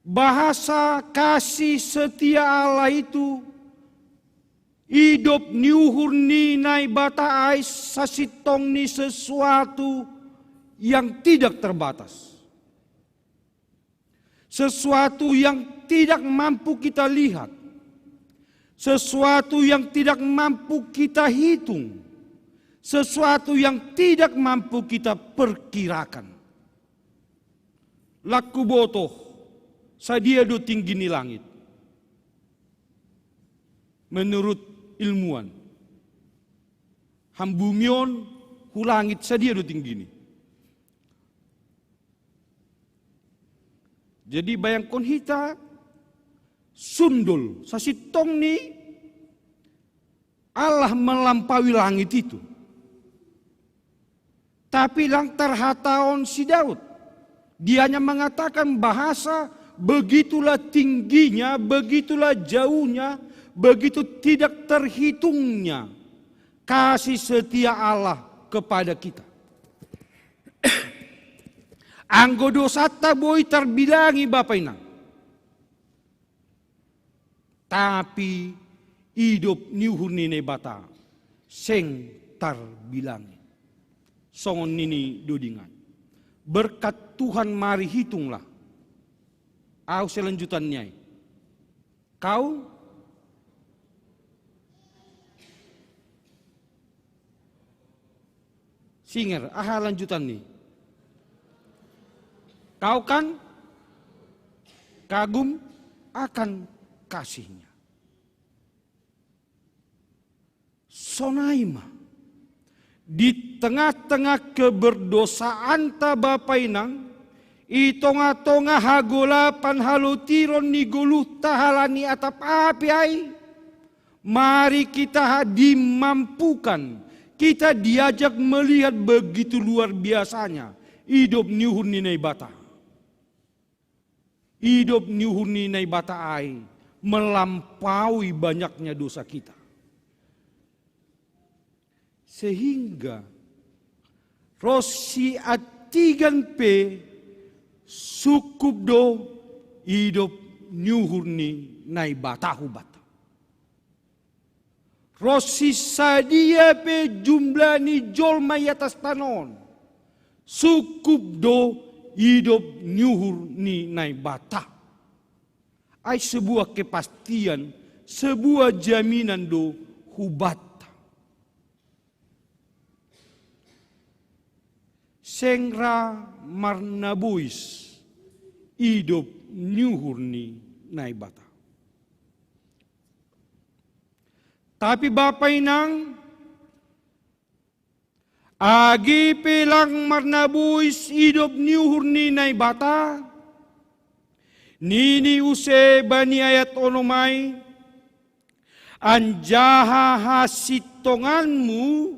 bahasa kasih setia Allah itu, idop ni uhur ni Naibata ai sasintong ni sesuatu yang tidak terbatas. Sesuatu yang tidak mampu kita lihat. Sesuatu yang tidak mampu kita hitung. Sesuatu yang tidak mampu kita perkirakan. Lakku botoh, sadia do tinggi ni langit. Menurut ilmuwan, hambumion hu langit sadia do tinggi ni. Jadi bayangkon hita sundol, sasintong ni Allah melampaui langit itu. Tapi lang tarhatahon si Daud. Dia hanya mengatakan bahasa begitulah tingginya, begitulah jauhnya, begitu tidak terhitungnya kasih setia Allah kepada kita. Anggo dosanta boi tarbilangi, Bapa Inang. Tapi idop ni uhur ni Naibata seng tarbilangi. Songon nini dodingan. Berkat Tuhan mari hitunglah. Au selanjutan ni ai. Kau singer, aha lanjutan ni? Kau kan kagum akan kasihnya. Sonai ma. Di tengah-tengah keberdosaanta Bapa Inang, i tongah-tongah hagolapan halotiron ni goluhta halani atap api ai, mari kita dimampukan, kita diajak melihat begitu luar biasanya idop ni uhur ni Naibata. Idop ni uhur ni Naibata ai melampaui banyaknya dosa kita. Sehingga ros si antigan pe sungkup do idop ni uhur ni Naibata hubanta. Ros si sadia pe jumlah ni jolma i atas tano on, sungkup do idop ni uhur ni Naibata. Ai sebuah kepastian, sebuah jaminan do hubanta. Seng ra marnabois idop ni uhur ni Naibata. Tapi Bapa Inang, age pe lang marnabois idop ni uhur ni Naibata, nini use bani ayat onom ai, anjaha hasintonganmu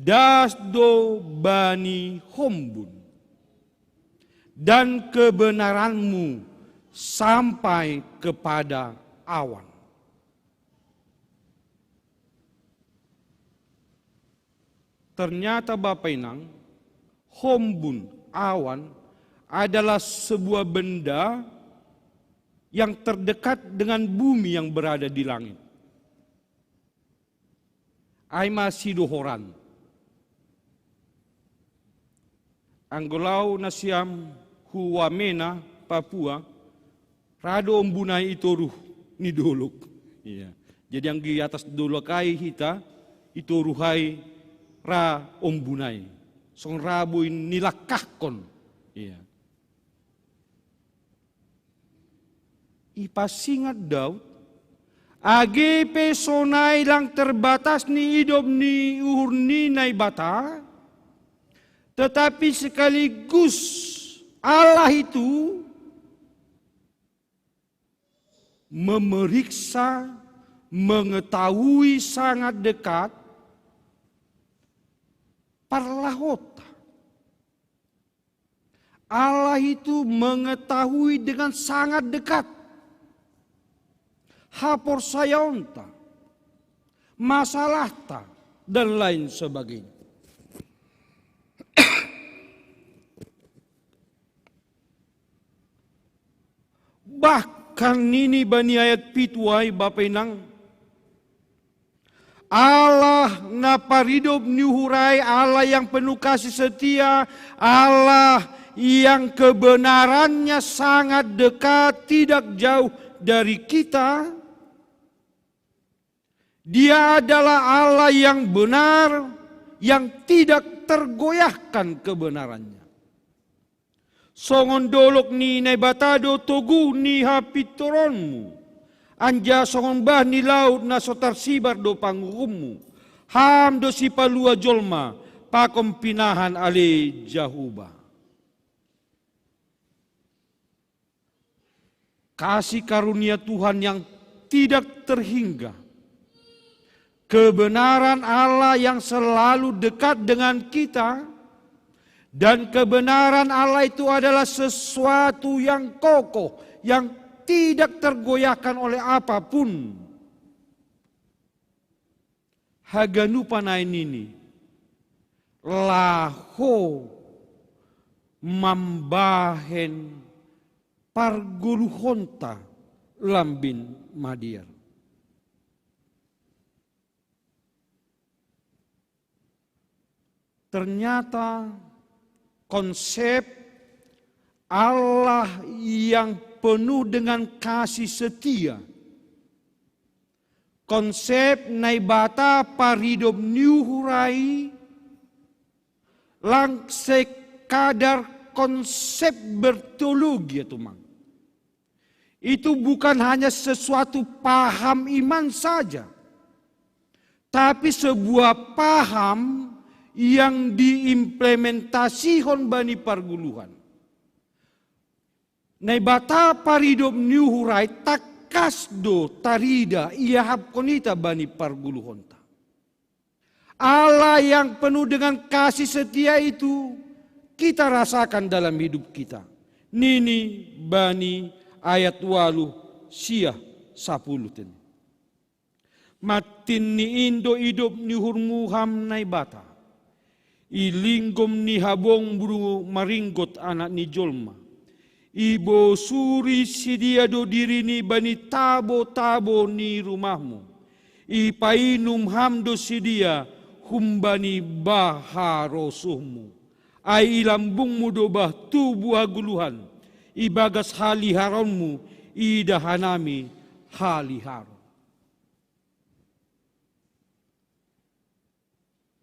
das do bani hombun, dan kebenaranmu sampai kepada awan. Ternyata Bapa Inang, hombun, awan, adalah sebuah benda yang terdekat dengan bumi yang berada di langit. Ai ma sidohoran. Anggo laho nasiam hu Wamena, Papua, ra do ombun ai i toruh ni dolok. Iya. Jadi anggo i atas dolok ai hita, i toruh ai ra ombun ai. Songon ra boi nilangkahkon. Iya. Ipasingat Daud, age pe sonai lang terbatas ni idop ni uhur ni Naibata, tetapi sekaligus Allah itu memeriksa, mengetahui sangat dekat parlahota. Allah itu mengetahui dengan sangat dekat haporsayaonta, masalahta, dan lain sebagainya. Bahkan ini bani ayat pitu ai Bapa Inang, Allah na paridop ni uhur ai, Allah yang penuh kasih setia, Allah yang kebenarannya sangat dekat, tidak jauh dari kita. Dia adalah Allah yang benar, yang tidak tergoyahkan kebenarannya. Songon dolok ni Naibata do togu ni hapintoronmu, anjaha songon bah ni laut na so tarsibar do panguhummu. Ham do sipalua jolma, pakon pinahan ale Jahowa. Kasih karunia Tuhan yang tidak terhingga, kebenaran Allah yang selalu dekat dengan kita, dan kebenaran Allah itu adalah sesuatu yang kokoh, yang tidak tergoyahkan oleh apapun. Haganupan nai nini laho mambahen pargoluhonta lambin madear. Ternyata konsep Allah yang penuh dengan kasih setia, konsep Naibata paridop ni uhur ai, lang sekadar konsep berteologi ya tumang. Itu bukan hanya sesuatu paham iman saja, tapi sebuah paham yang diimplementasihon bani pargoluhan. Naibata paridop ni uhur ai tangkas do tarida iahapkon hita bani pargoluhonta. Allah yang penuh dengan kasih setia itu kita rasakan dalam hidup kita. Nini bani ayat walu siah sapuluh ten. Mantin ni in do idop ni uhurmu ham Naibata. I linggom ni habongmu do maringgot Anak ni jolma. Ibosuri sidea do dirini bani tabo-tabo ni rumahmu. Ipainum ham do sidea humbani bah harosuhmu. Ai i lambungmu do bah tubu hagoluhan. Ibagas haliharonmu iida hanami haliharon.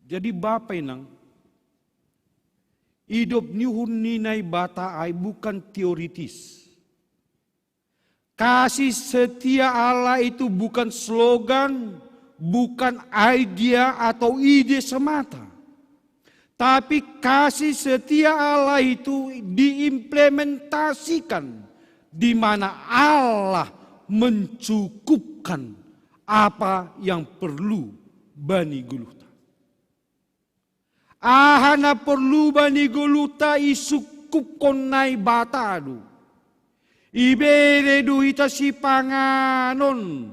Jadi Bapa Inang, idop ni uhur ni Naibata ai bukan teoritis. Kasih setia Allah itu bukan slogan, bukan idea atau ide semata. Tapi kasih setia Allah itu diimplementasikan di mana Allah mencukupkan apa yang perlu bani goluhta. Aha na porlu bani goluhta isungkupkon Naibata do. Ibere do hita sipanganon.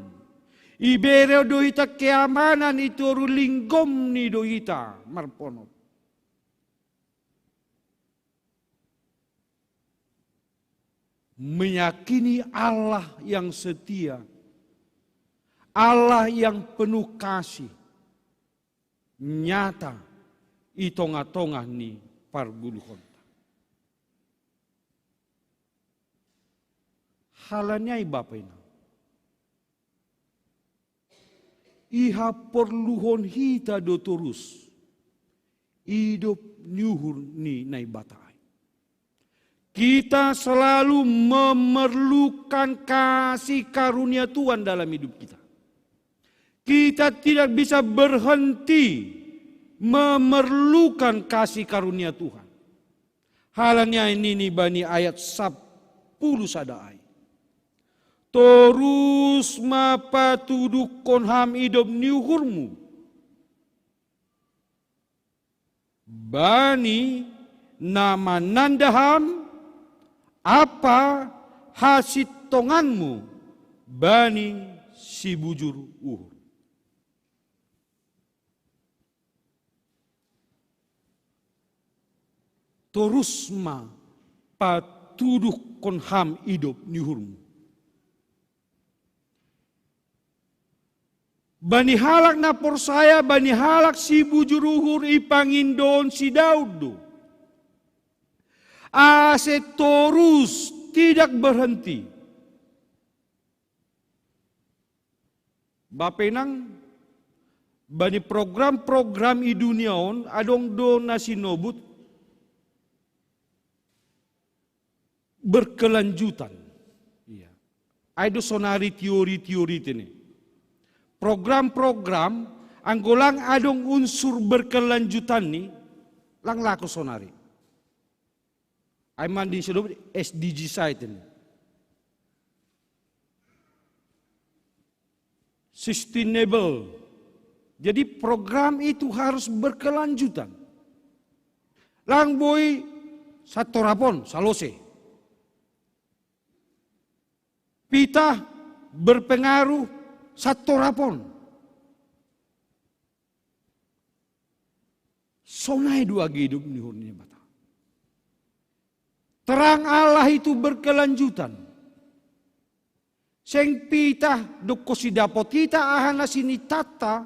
Ibere do hita keamanan i toru linggomni do hita marponop. Meyakini Allah yang setia, Allah yang penuh kasih, nyata i tongah-tongah ni pargoluhonta. Halani ai Bapa Inang, ihaporluhon hita do torus idop ni uhur ni Naibata ai. Kita selalu memerlukan kasih karunia Tuhan dalam hidup kita. Kita tidak bisa berhenti memerlukan kasih karunia Tuhan. Halani ai nini bani ayat sapuluh sada ai. Torus ma patuduhkon ham idop ni uhurmu bani na mananda ham ampa hasintonganmu bani sibujur uhur. Torus ma patuduhkon ham idop ni uhurmu. Bani halak na porsaya, bani halak si bujur uhur, ipangindo si Daud do. Ase torus, tidak berhenti. Bapenang, bani program-program i dunia on adong do na sinobut berkelanjutan. Iya. Ai do sonari teori-teori tene. Program-program anggo lang adong unsur berkelanjutan ni, lang laku sonari. Ai manding sedo S D G site ini. Sustainable. Jadi program itu harus berkelanjutan. Lang boi satorapon, salose. Pitah berpengaruh satorapon. Sonai do age idop ni uhur ni Naibata. Terang Allah itu berkelanjutan. Seng pitah dokko sidapot hita aha na sinitata,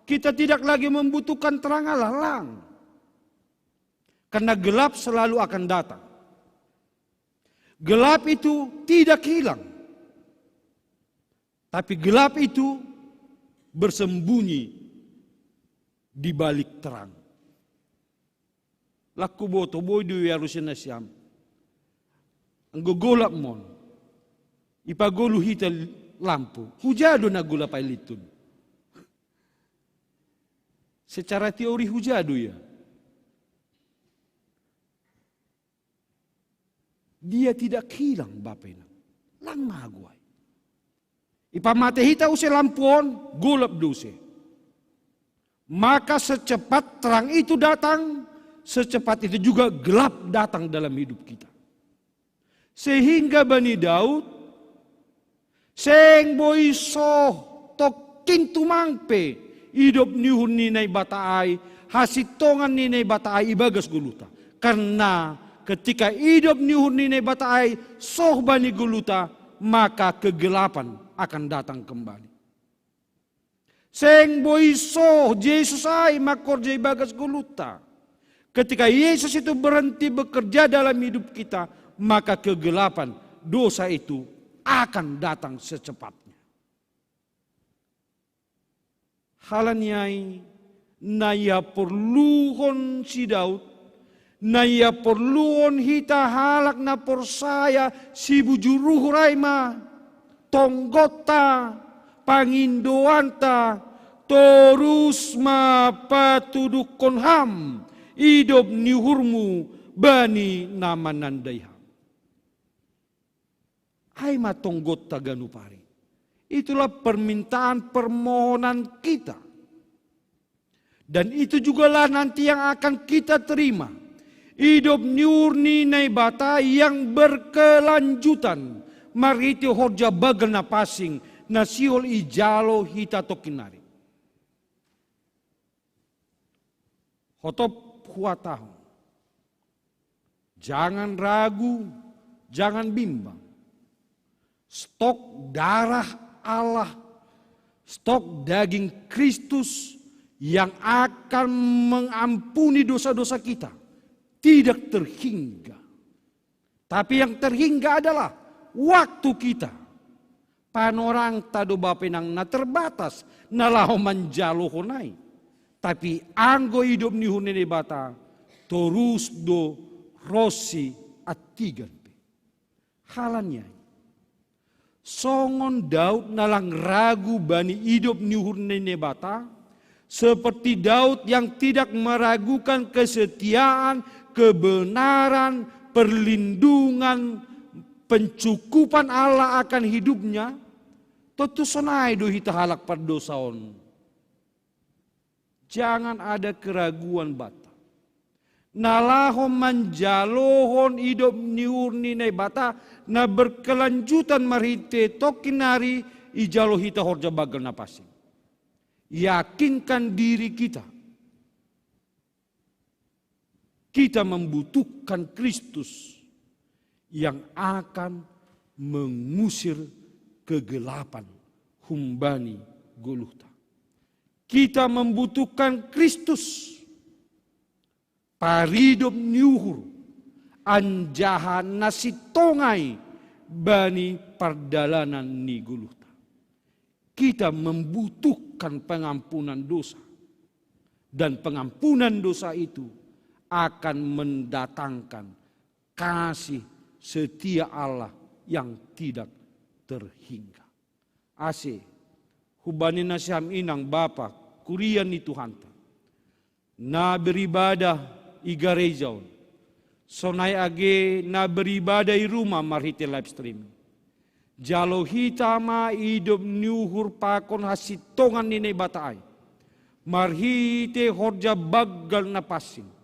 kita tidak lagi membutuhkan terang Allah lang. Karena gelap selalu akan datang. Gelap itu tidak hilang. Tapi gelap itu bersembunyi di balik terang. Laku boto boi do ia rusia nasiam. Anggo golap mon. Ipagolu hita lampu. Hujado na golap ai litun. Secara teori hujado ia. Dia tidak hilang Bapenang. Lang mago ai. Ipamate hita use lampu on, golap do use. Maka secepat terang itu datang, secepat itu juga gelap datang dalam hidup kita. Sehingga bani Daud, seng boi soh tokkin tumang pe idop ni uhur ni Naibata ai, hasintongan ni Naibata ai ibagas goluhta. Karena ketika idop ni uhur ni Naibata ai soh bani goluhta, maka kegelapan akan datang kembali. Seng boi soh Jesus ai mangkorja ibagas goluhta. Ketika Yesus itu berhenti bekerja dalam hidup kita, maka kegelapan, dosa itu akan datang secepatnya. Halani ai, na ia porluhon si Daud, na ia porluhon hita halak na porsaya si bujur uhur ai ma tonggonta, pangindoanta, torus ma patuduhkon ham idop ni uhurmu bani na manandai ham. Ai ma tonggonta ganup ari. Itulah permintaan permohonan kita. Dan itu jugalah nanti yang akan kita terima. Idop ni uhur ni Naibata yang berkelanjutan marhite horja bagel na pansing na sihol ijalo hita tokkin nari. Hotop huhatahon. Jangan ragu, jangan bimbang. Stok darah Allah, stok daging Kristus yang akan mengampuni dosa-dosa kita tidak terhingga. Tapi yang terhingga adalah waktu kita. Panorangta do Bapenang na terbatas na laho manjalohon ai. Tapi anggo idop ni uhur ni Naibata, torus do ronsi antigan pe. Halani ai. Songon Daud na lang ragu bani idop ni uhur ni Naibata, seperti Daud yang tidak meragukan kesetiaan, kebenaran, perlindungan, pencukupan Allah akan hidupnya, tontu sonai do hita halak pardosa on. Jangan ada keraguan banta. Na laho manjalohon idop ni uhur ni Naibata na berkelanjutan marhite tokkin nari ijalo hita horja bagel na pansing. Yakinkan diri kita. Kita membutuhkan Kristus yang akan mengusir kegelapan humbani Goluhta. Kita membutuhkan Kristus, paridop ni uhur, anjaha na sintongai bani pardalanan ni Goluhta. Kita membutuhkan pengampunan dosa. Dan pengampunan dosa itu akan mendatangkan kasih setia Allah yang tidak terhingga. Ase, humbani nasiam inang bapa, kuria ni Tuhanta, na beribadah i gareja on, sonai age na beribadah i rumah marhite live streaming. Jalo hita ma idop ni uhur pakon hasintongan ni Naibata ai, marhite horja banggal na pansing.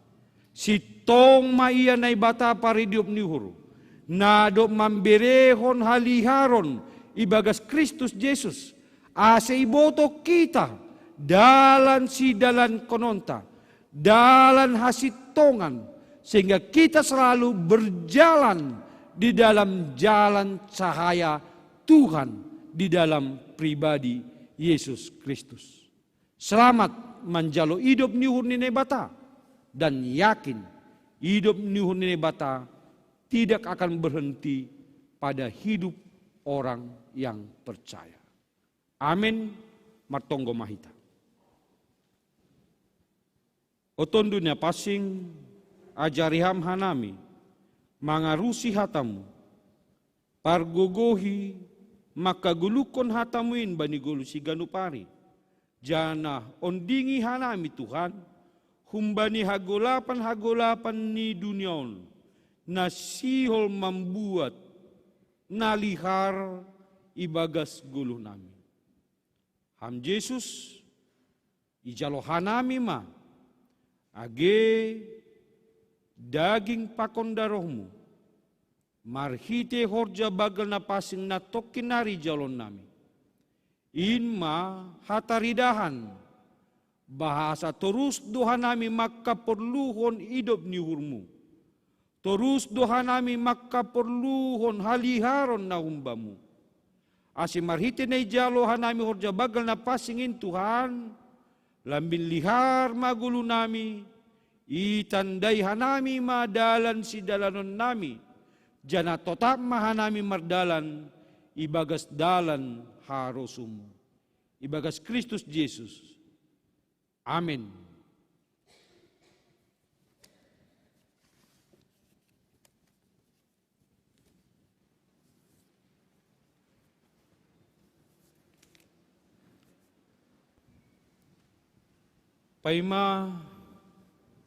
Sintong ma ia Naibata paridop ni uhur, na dob mamberehon haliharon ibagas Kristus Jesus, ase iboto kita dalan sidalankononta, dalan hasintongan, sehingga kita selalu berjalan di dalam jalan cahaya Tuhan di dalam pribadi Yesus Kristus. Selamat manjalo idop ni uhur ni Naibata, dan yakin idop ni uhur ni Naibata tidak akan berhenti pada hidup orang yang percaya. Amen. Martonggo ma hita. O Tondunia Pasing, ajari ham hanami mangarusi hatamu, pargogohi mangkagoluhkon hatamu in bani goluh siganup ari, janah ondingi hanami Tuhan, humbani hagolapan-hagolapan ni dunia on, na sihol mambuat na lihar ibagas goluhnami. Ham Jesus, ijalo hanami ma, age daging pakon darohmu, marhite horja banggal na pansing na tongkin ari ijaloonnami. In ma hataridahan, bahasa torus do hanami mangkaporluhon idop ni uhurmu. Torus do hanami mangkaporluhon haliharon na humbamu. Ase marhite na ijalo hanami horja banggal na pansing in Tuhan, lambin lihar ma goluhnami, itandai hanami ma dalan sidalanonnami, janah totap ma hanami mardalan ibagas dalan harosum. Ibagas Kristus Jesus. Amen. Paima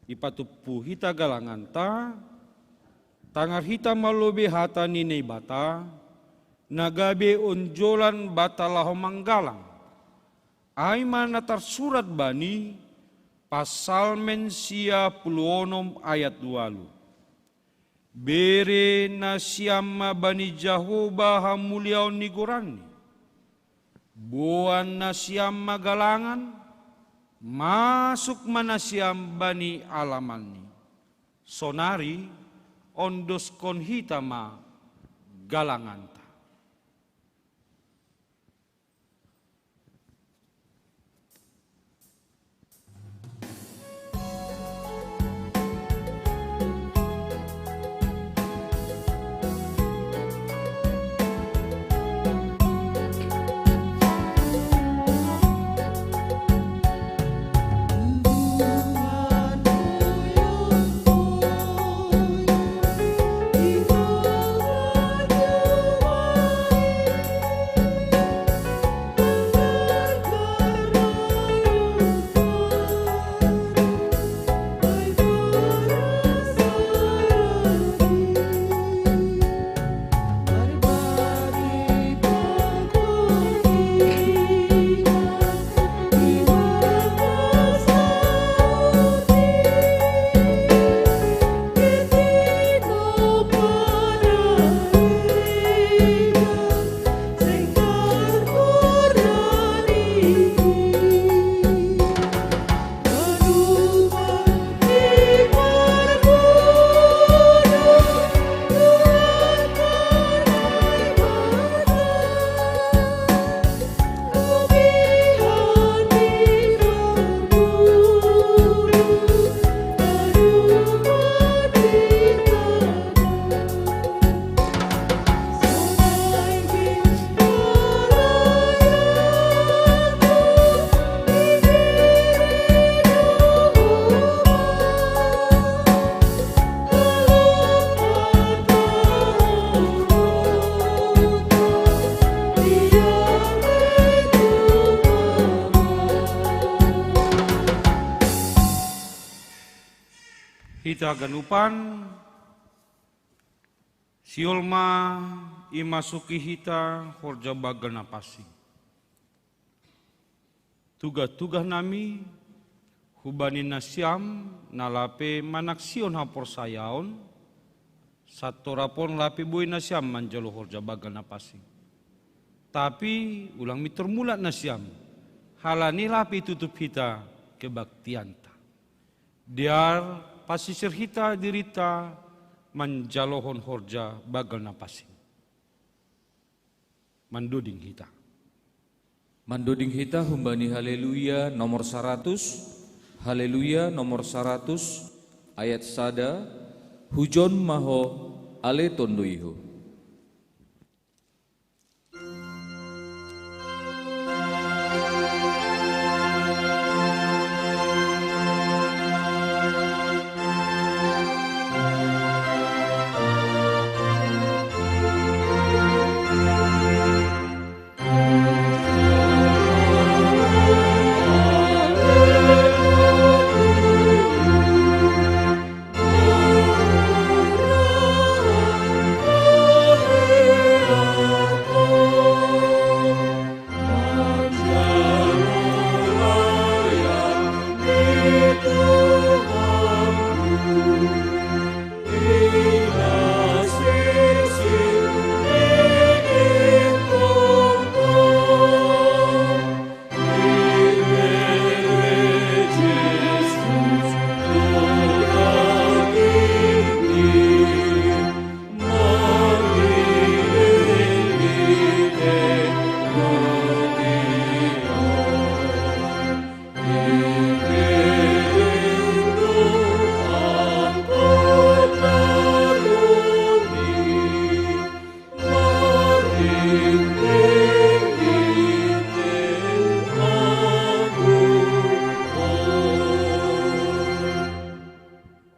ipatumpu hita galanganta, tangar hita ma lobei hata ni Naibata, na gabe onjolan banta laho manggalang. Ai ma na tarsurat bani Psalmen sia puluh onom ayat ualu. Bere nasiam ma bani Jahowa hamuliaon ni goranni. Boan nasiam ma galangan, masuk ma nasiam bani alamanni. Sonari ondoskon hita ma galanganta. Hita ganupan, sihol ma imasuki hita horja banggal na pansing. Tugah-tugah nami hubani nasiam na lape manaksihon haporsayaon, santorap on lape boi nasiam manjalo horja banggal na pansing. Tapi ulang mintor mulak nasiam, halani lape itutup hita kebaktianta. Dear pasisir hita dirinta manjalohon horja banggal na pansing. Mandoding hita. Mandoding hita humbani Haleluya nomor saratus, Haleluya nomor saratus, ayat sada, hujon ma Ho ale tondoi Ho.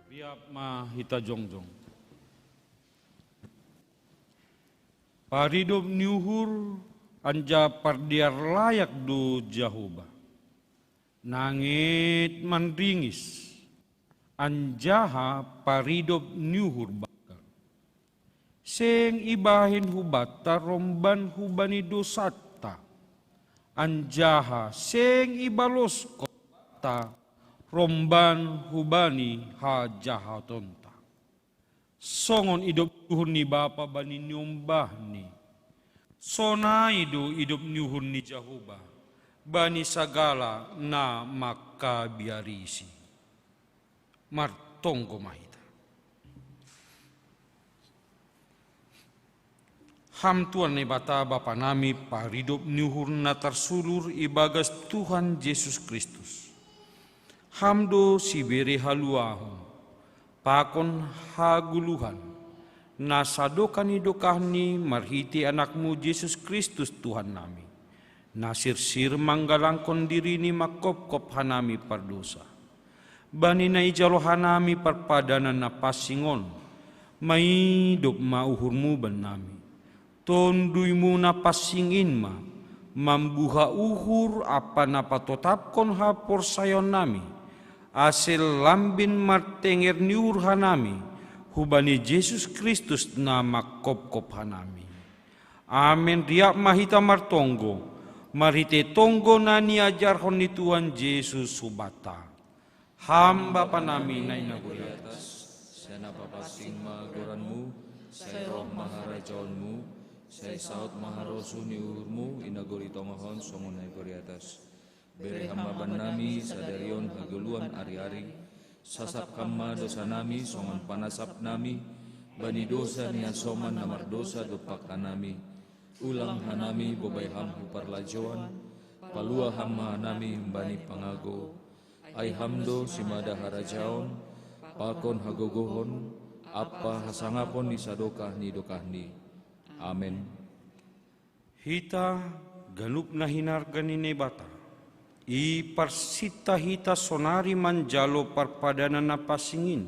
Riap ma hita jongjong. Paridop ni uhur anjaha pardear layak do Jahowa. Nanget manringis, anjaha paridop ni uhur banggal. Seng ibahen hubanta romban hubani dousanta, anjaha seng ibaloskon hubanta romban hubani hajahatonta. Songon idop uhur ni Bapa bani niombahni, sonai do idop ni uhur ni Jahowa bani sagala na mangkabiarisi. Martonggo ma hita. Ham Tuhan Naibata Bapa nami, paridop ni uhur na tarsulur ibagas Tuhan Jesus Kristus. Ham do sibere haluahon, pakon hagoluhan, na sadokah ni dokahni marhitei Anakmu Jesus Kristus Tuhan nami, na sirsir manggalangkon dirini mangkopkop hanami pardousa. Bani na ijalo hanami parpadanan na pansing on, maidop ma uhurmu bannami. Tonduimu na pansing in ma mambuha uhur ampa na patotapkon haporsayaonnami, ase lambin martenger ni uhur hanami hubani Jesus Kristus na mangkopkop hanami. Amen. Riap ma hita martonggo, marhitei tonggo na niajarhon ni Tuhan Jesus hubanta. Ham Bapa nami na i nagori atas, sai na papansing ma goranmu, sai roh ma harajaonmu, sai saut ma harosuh ni uhurmu i nagori tonga on songon nagori atas. Bere Ham ma bannami sadari on hagoluhan ariari, sasap Ham ma dousanami songon panasapnami bani dousa ni hasoman na mardousa dompak hanami. Ulang hanami bobai Ham hu parlajouan, palua Ham ma hanami humbani pangago. Ai Ham do simada harajaon, pakon hagogohon, ampa hasangapon ni sadokah ni dokahni. Amen. Hita ganup na hinarga ni Naibata, iparsinta hita sonari manjalo parpadanan na pansing in.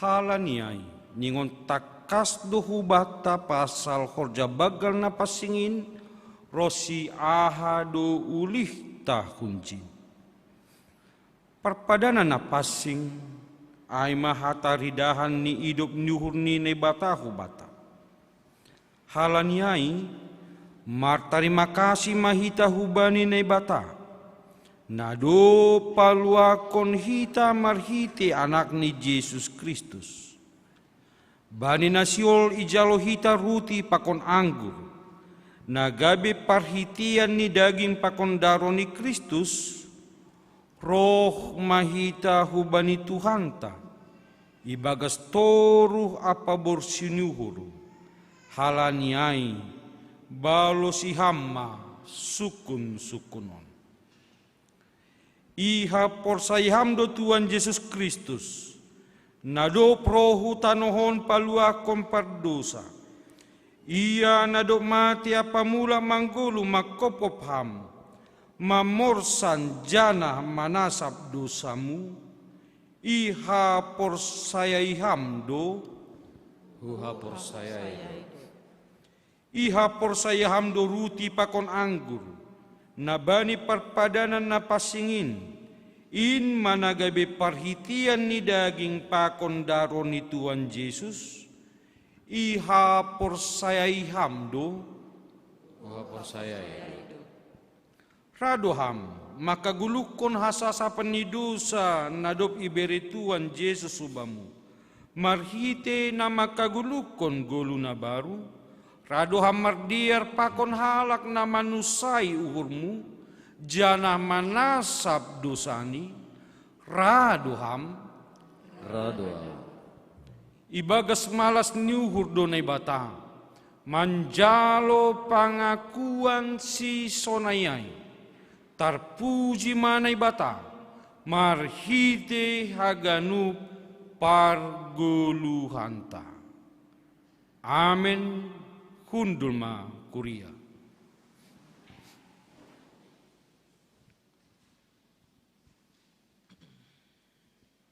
Halani ai, ningon tangkas do hubanta pasal horja banggal na pansing in, ronsi aha do ulihta hunjin. Parpadanan na pansing Ai ma hataridahan ni idop ni uhur ni Naibata hubata. Halani ai, martarima kasih ma hita hubani Naibata, na dob paluahkon hita marhitei Anakni Jesus Kristus. Bani na sihol ijalo hita ruti pakon anggur, na gabe parhiteian ni daging pakon darah ni Kristus, roh ma hita hubani Tuhanta, ibagas toruh ampa borsih ni uhur. Halani ai, balosi ham ma sungkun-sungkunon. Ihaporsayai ham do Tuhan Jesus Kristus, na dob roh hu tanoh on paluahkon pardousa. Ia na dob mate ampa mulak manggoluh manghophop ham, mamorsan janah manasap dousamu. Ihaporsayai ham do? Huhaporsayai. Ihaporsayai ham do ruti pakon anggur, na bani parpadanan na pansing in, in ma na gabe parhiteian ni daging pakon darah ni Tuhan Jesus? Ihaporsayai ham do? Huhaporsayai. Ra do ham, mangkagoluhkon hasasapan ni dousa na dob ibere Tuhan Jesus hubamu, marhitei na mangkagoluhkon goluh na baru? Ra do ham mardear pakon halak na manunsai uhurmu, janah manasap dousani? Ra do ham? Ra do ham. Ibagas malas ni uhur do Naibata, manjalo pangakuan sisonai ai. Tarpuji ma Naibata, marhitei haganup pargoluhanta. Amen. Hundul ma kuria.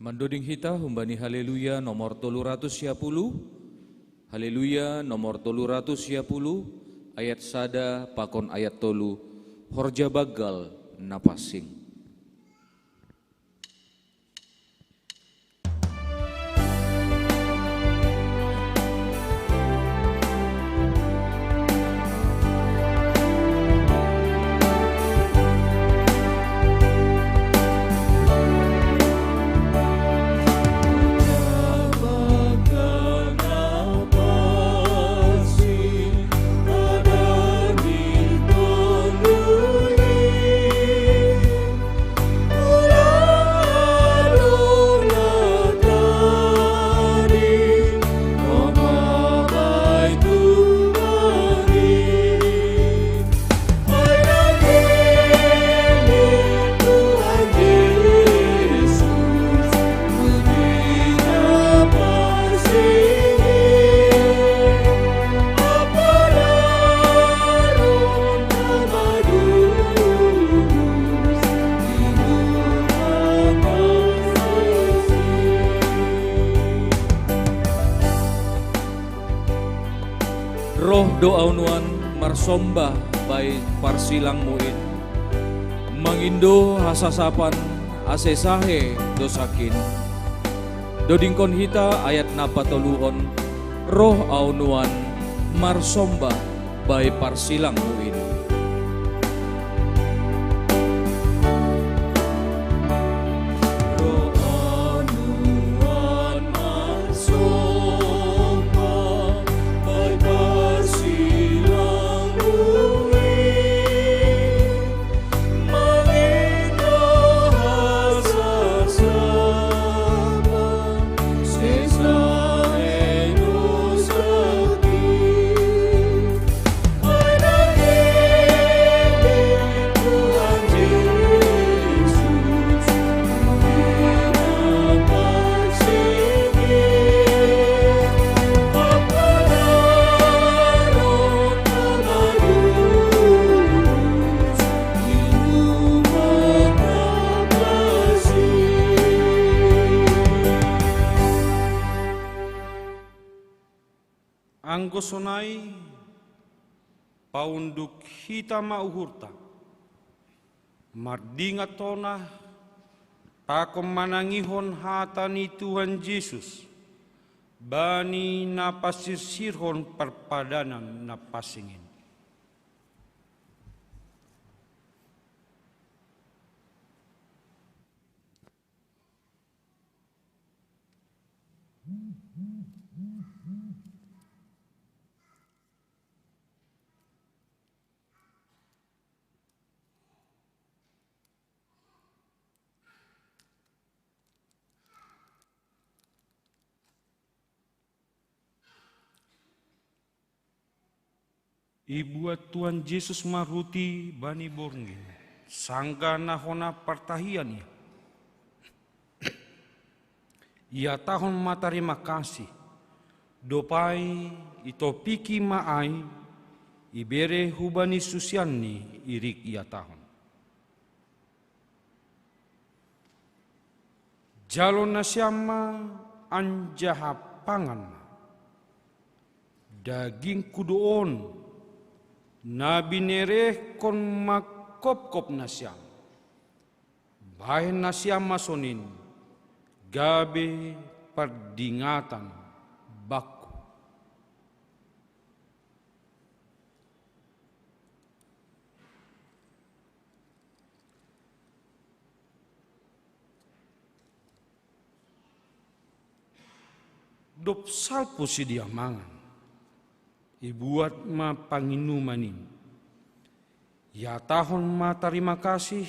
Mandoding hita humbani Haleluya nomor tolu ratus sia puluh. Haleluya nomor tolu ratus sia puluh, ayat sada pakon ayat tolu, horja banggal na pansing. Roh do ahu nuan marsombah bai parsilangmu in, mangindo hasasapan ase sahe dousangkin. Dodingkon hita ayat na patoluhon, roh ahu nuan marsombah bai parsilangmu in. Anggo sonai, paunduk hita ma uhurta, mardingat tonah Takon manangihon hata ni Tuhan Jesus, bani na pasirsirhon parpadanan na pansing in. Ibuat Tuhan Jesus ma ruti bani borngin, sanggah na hona partahian ia. Ihatahon ma tarima kasih, dob ai itopiki ma ai, ibere hubani susianni, irik ihatahon: Jalo nasiam ma anjaha pangan ma. Dagingku do on, na binerehkon mangkopkop nasiam. Bahen nasiam ma sonin, gabe pardingatan bakku. Dob salpu sidea mangan, ibuat ma panginuman in. Ihatahon ma tarima kasih,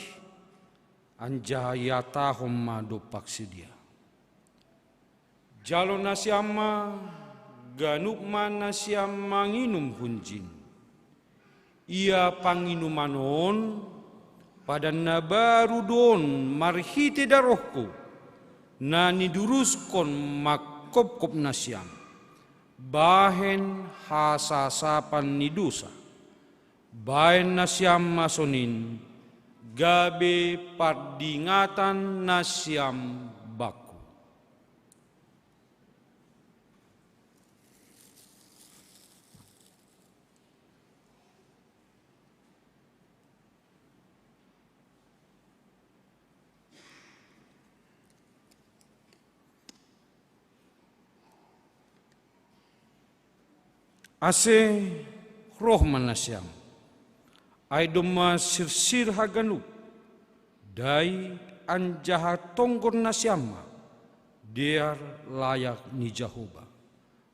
anjaha ihatahon ma dompak sidea: Jalo nasiam ma, ganup ma nasiam manginum hunjin. Ia panginuman on, padan na baru do on marhitei darohku, na niduruskon mangkopkop nasiam, bahen hasasapan ni dousa. Bahen nasiam ma sonin, gabe pardingatan nasiam bakku. Ase roh ma nasiam, ai domma sirsir haganup, dai anjaha tonggor nasiam ma, dear layak ni Jahowa.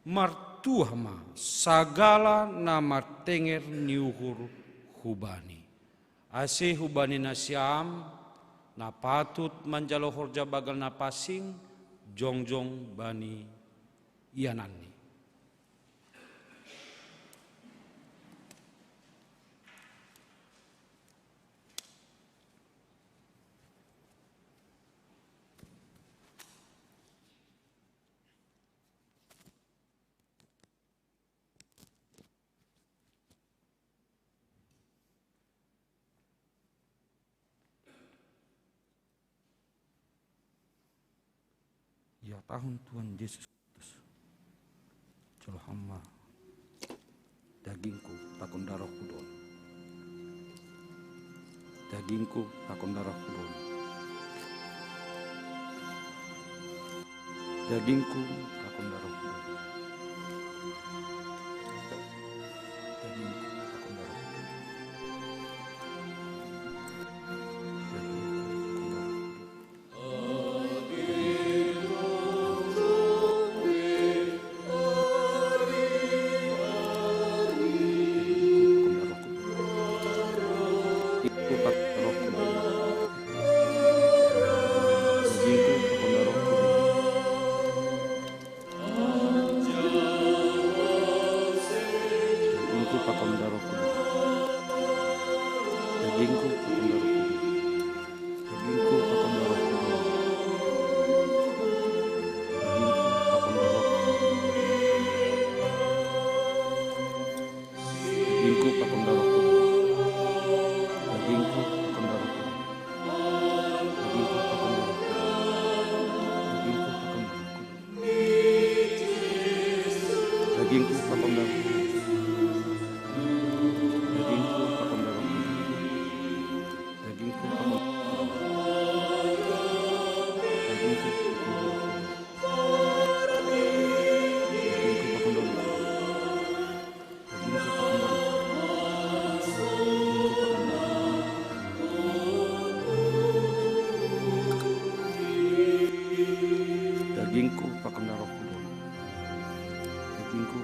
Martuah ma sagala na martenger ni uhur hu-Bani. Ase hubani nasiam, na patut manjalo horja banggal na pansing, jongjong bani iananni. Ihatahon Tuhan Jesus Kristus: Jalo Ham ma, dagingku pakon darohku do on. Dagingku pakon darohku do on. Dagingku pakon darohku do on. Dagingku pakon darohku do on. Dagingku pakon darohku do on. Dagingku pakon darohku do on. Dagingku pakon darohku do on. Dagingku pakon darohku do on. Dagingku pakon darohku do on. Dagingku pakon darohku do on. Dagingku pakon darohku do on. Dagingku pakon darohku do on. Dagingku pakon darohku do on. Dagingku pakon darohku do on. Dagingku pakon darohku do on.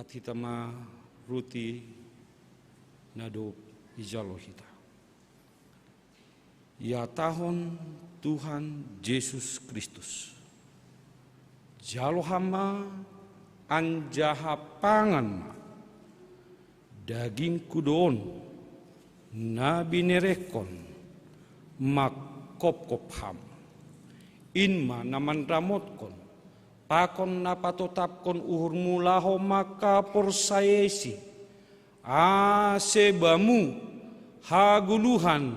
Angkat hita ma ruti na dob ijalo hita. Ihatahon Tuhan Jesus Kristus: Jalo ham ma, anjaha pangan ma. Dagingku do on, na binerehkon mangkopkop ham. In ma na manramotkon, pakon na patotapkon uhurmu laho mangkaporsayai si, ase bamu hagoluhan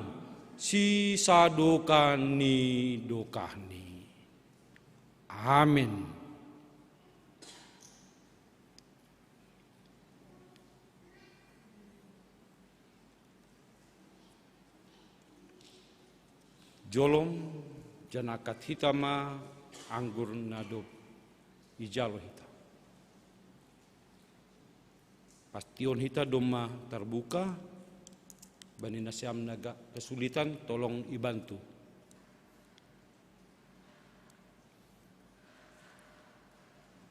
sisadokah ni dokahni. Amen. Jolom, janah angkat hita ma anggur na dob ijalo hita. Pastion hita domma tarbuka. Bani nasiam na agak kesulitan, tolong ibantu.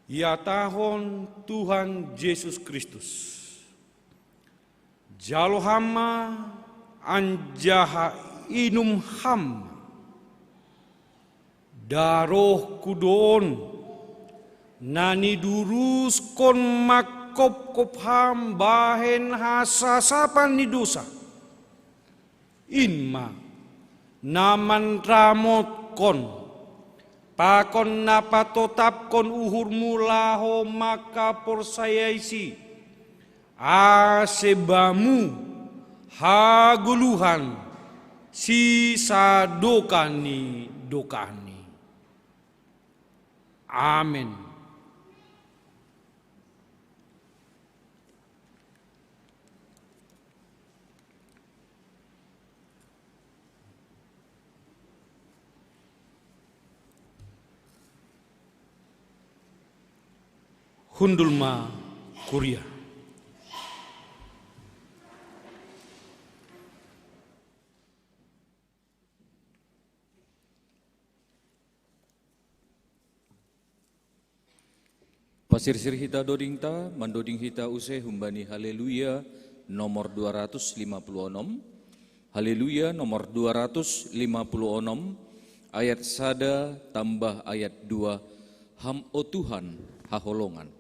Ihatahon Tuhan Jesus Kristus: Jalo ham ma, anjaha inum ham ma. Darohku do on, na niduruskon mangkopkop ham bahen hasasapan ni dousa. In ma na manramotkon, pakon na patotapkon uhurmu laho mangkaporsayai si, ase bamu hagoluhan sisadokah ni dokahni. Amen. Hundul ma kuria. Pasirsir hita dodingta, mandoding hita use humbani Haleluya nomor dua ratus lima puluh onom. Haleluya nomor dua ratus lima puluh onom, ayat sada tambah ayat dua. Ham, o Tuhan, haholongan.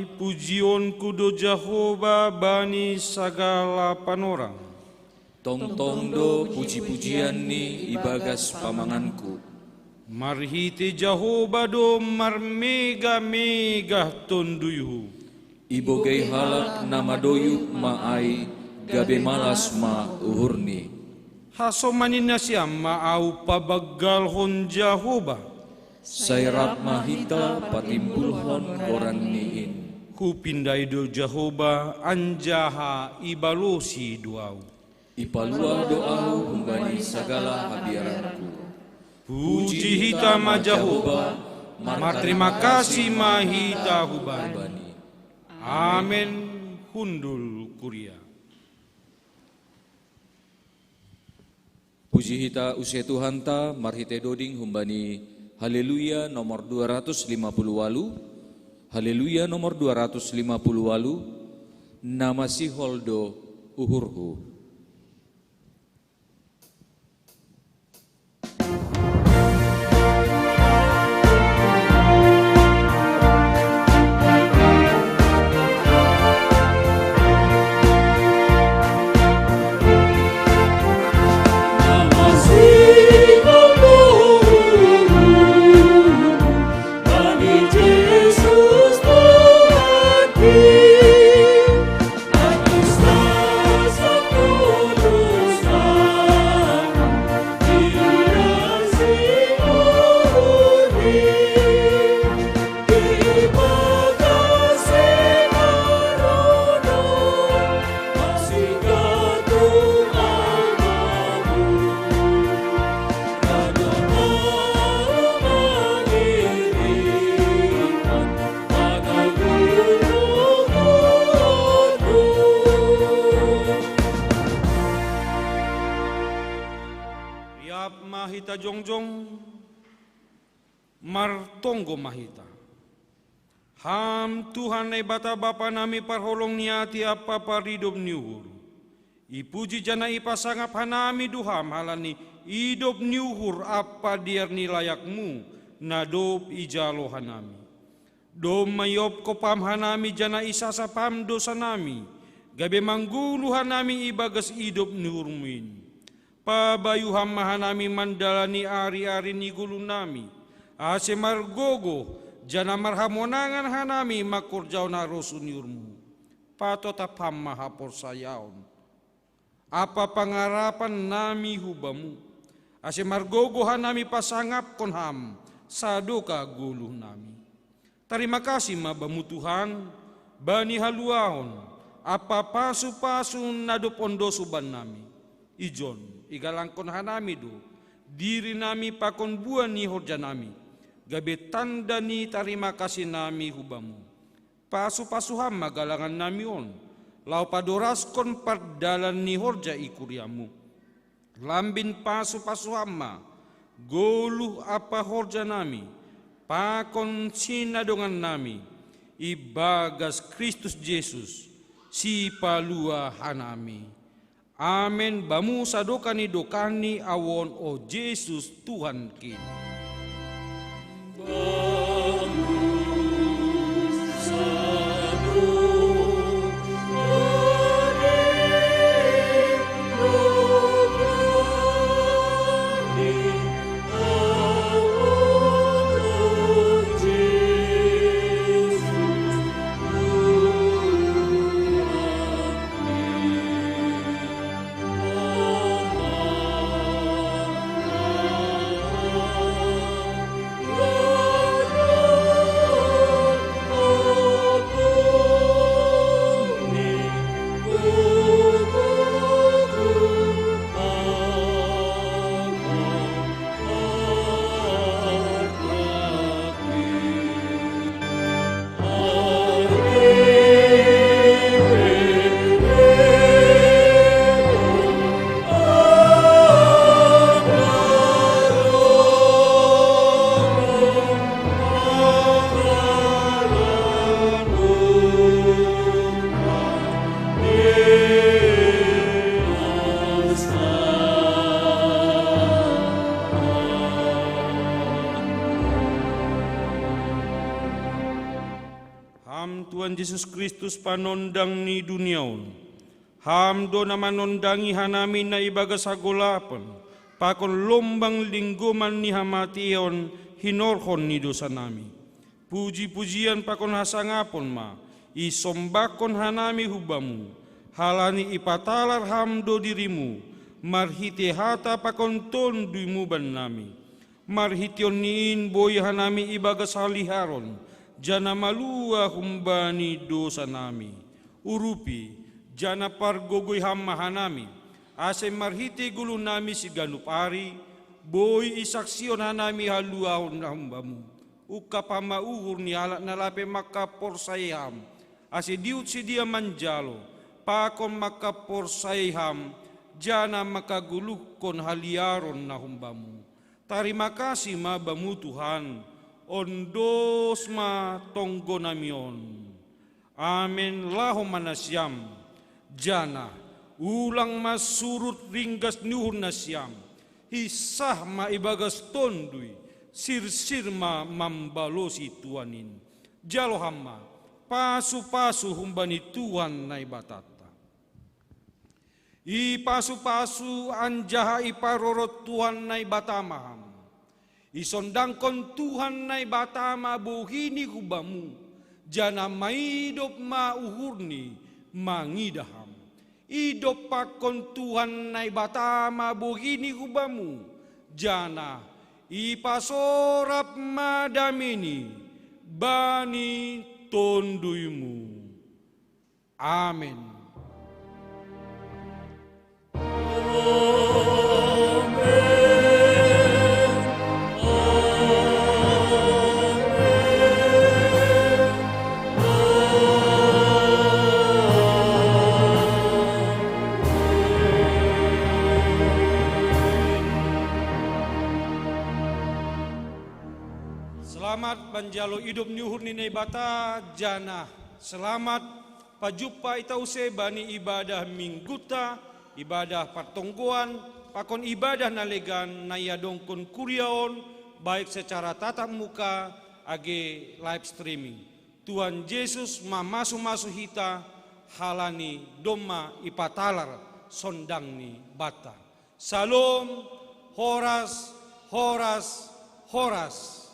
Pujionku do Jahowa bani sagala panorang. Tongtong do puji-pujianni ibagas pamanganku. Marhite Jahowa do marmega-mega tonduyhu. Ibogei halak na madoyuk ma ai, gabe malas ma uhurni. Hasoman ni nasiam ma ahu pabanggalhon Jahowa. Sai rap ma hita patimbulhon goranni in. Hupindai do Jahowa, anjaha ibalosi do ahu. Ipaluah do ahu humbani sagala habiaranku. Puji hita ma Jahowa, marterima kasih ma hita hubani. Amen. Hundul kuria. Puji hita use Tuhanta marhite doding humbani Haleluya nomor dua ratus lima puluh walu. Haleluya nomor dua ratus lima puluh walu. Na masihol do uhurhu. Riap ma hita jongjong, martonggo ma hita. Ham Tuhan Naibata Bapa nami, parholong ni ate ampa paridop ni uhur. Ipuji janah ipasangap hanami do Ham halani idop ni uhur ampa dear ni layakMu na dob ijalo hanami. Domma iophop Ham hanami janah isasap Ham dousa nami, gabe manggoluh hanami ibagas idop ni uhurMu in. Pabayu Ham ma hanami mandalani ari-ari ni goluh nami, ase margogoh janah marhamonangan hanami mangkorjahon harosuh ni uhurMu. Patotap Ham ma haporsayaon ampa pangarapan nami hu Bamu, ase margogoh hanami pasangapkon Ham sadokah goluh nami. Tarima kasih ma Bamu Tuhan, bani haluahon ampa pasu-pasu na dob ondosu bannami. Ijon igalangkon hanami do diri nami pakon buah ni horja nami, gabe tanda ni tarima kasih nami hu Bamu. Pasu-pasu Ham ma galangan nami on, laho padoraskon pardalan ni horja i kuriaMu. Lambin pasu-pasu Ham ma goluh ampa horja nami pakon sinadongan nami, ibagas Kristus Jesus, Sipaluah hanami. Amen. Bamu sadokah ni dokahni ahu on, o Jesus Tuhankin. Jesus Kristus, Panondang ni dunia on. Ham do na manondangi hanami na ibagas hagolapan pakon lombang linggoman ni hamateon hinorhon ni dosanami. Puji-pujian pakon hasangapon ma isombahkon hanami hu Bamu, halani ipatalar Ham do diriMu marhite hata pakon TonduyMu bannami. Marhiteon ni in boi hanami ibagas haliharon, janah malua humbani dosanami. Urupi, janah pargogoi Ham ma hanami, ase marhite goluhnami siganup ari, boi isaksihon hanami haluahon na hum Bamu. Ungkap Ham ma uhur ni halak na lape mangkaporsayai Ham, ase dihut sidea manjalo pakon mangkaporsayai Ham, janah mangkagoluhkon haliaron na hum Bamu. Tarima kasih ma Bamu Tuhan, ondos ma tonggonami on. Amen. Laho ma nasiam, janah ulang ma surut ringgas ni uhur nasiam, hinsah ma ibagas tonduy, sirsir ma mambalosi Tuhan in. Jalo Ham ma pasu-pasu humbani Tuhan Naibatanta. Ipasu-pasu anjaha iparorot Tuhan Naibata ma Ham. Isondangkon Tuhan Naibata ma bohiNi hu Bamu, janah maidop ma uhurNi mangidah Ham. Idompakkon Tuhan Naibata ma bohiNi hu Bamu, janah ipasorap ma dameiNi bani tonduyMu. Amen. Selamat manjalo idop ni uhur ni Naibata, janah selamat pajumpa hita use bani ibadah minggunta, ibadah partonggoan, pakon ibadah na legan na iadongkon kuria on, baik secara tatap muka age live streaming. Tuhan Jesus mamasu-masu hita, halani domma ipatalar sondangni banta. Salom, horas, horas, horas.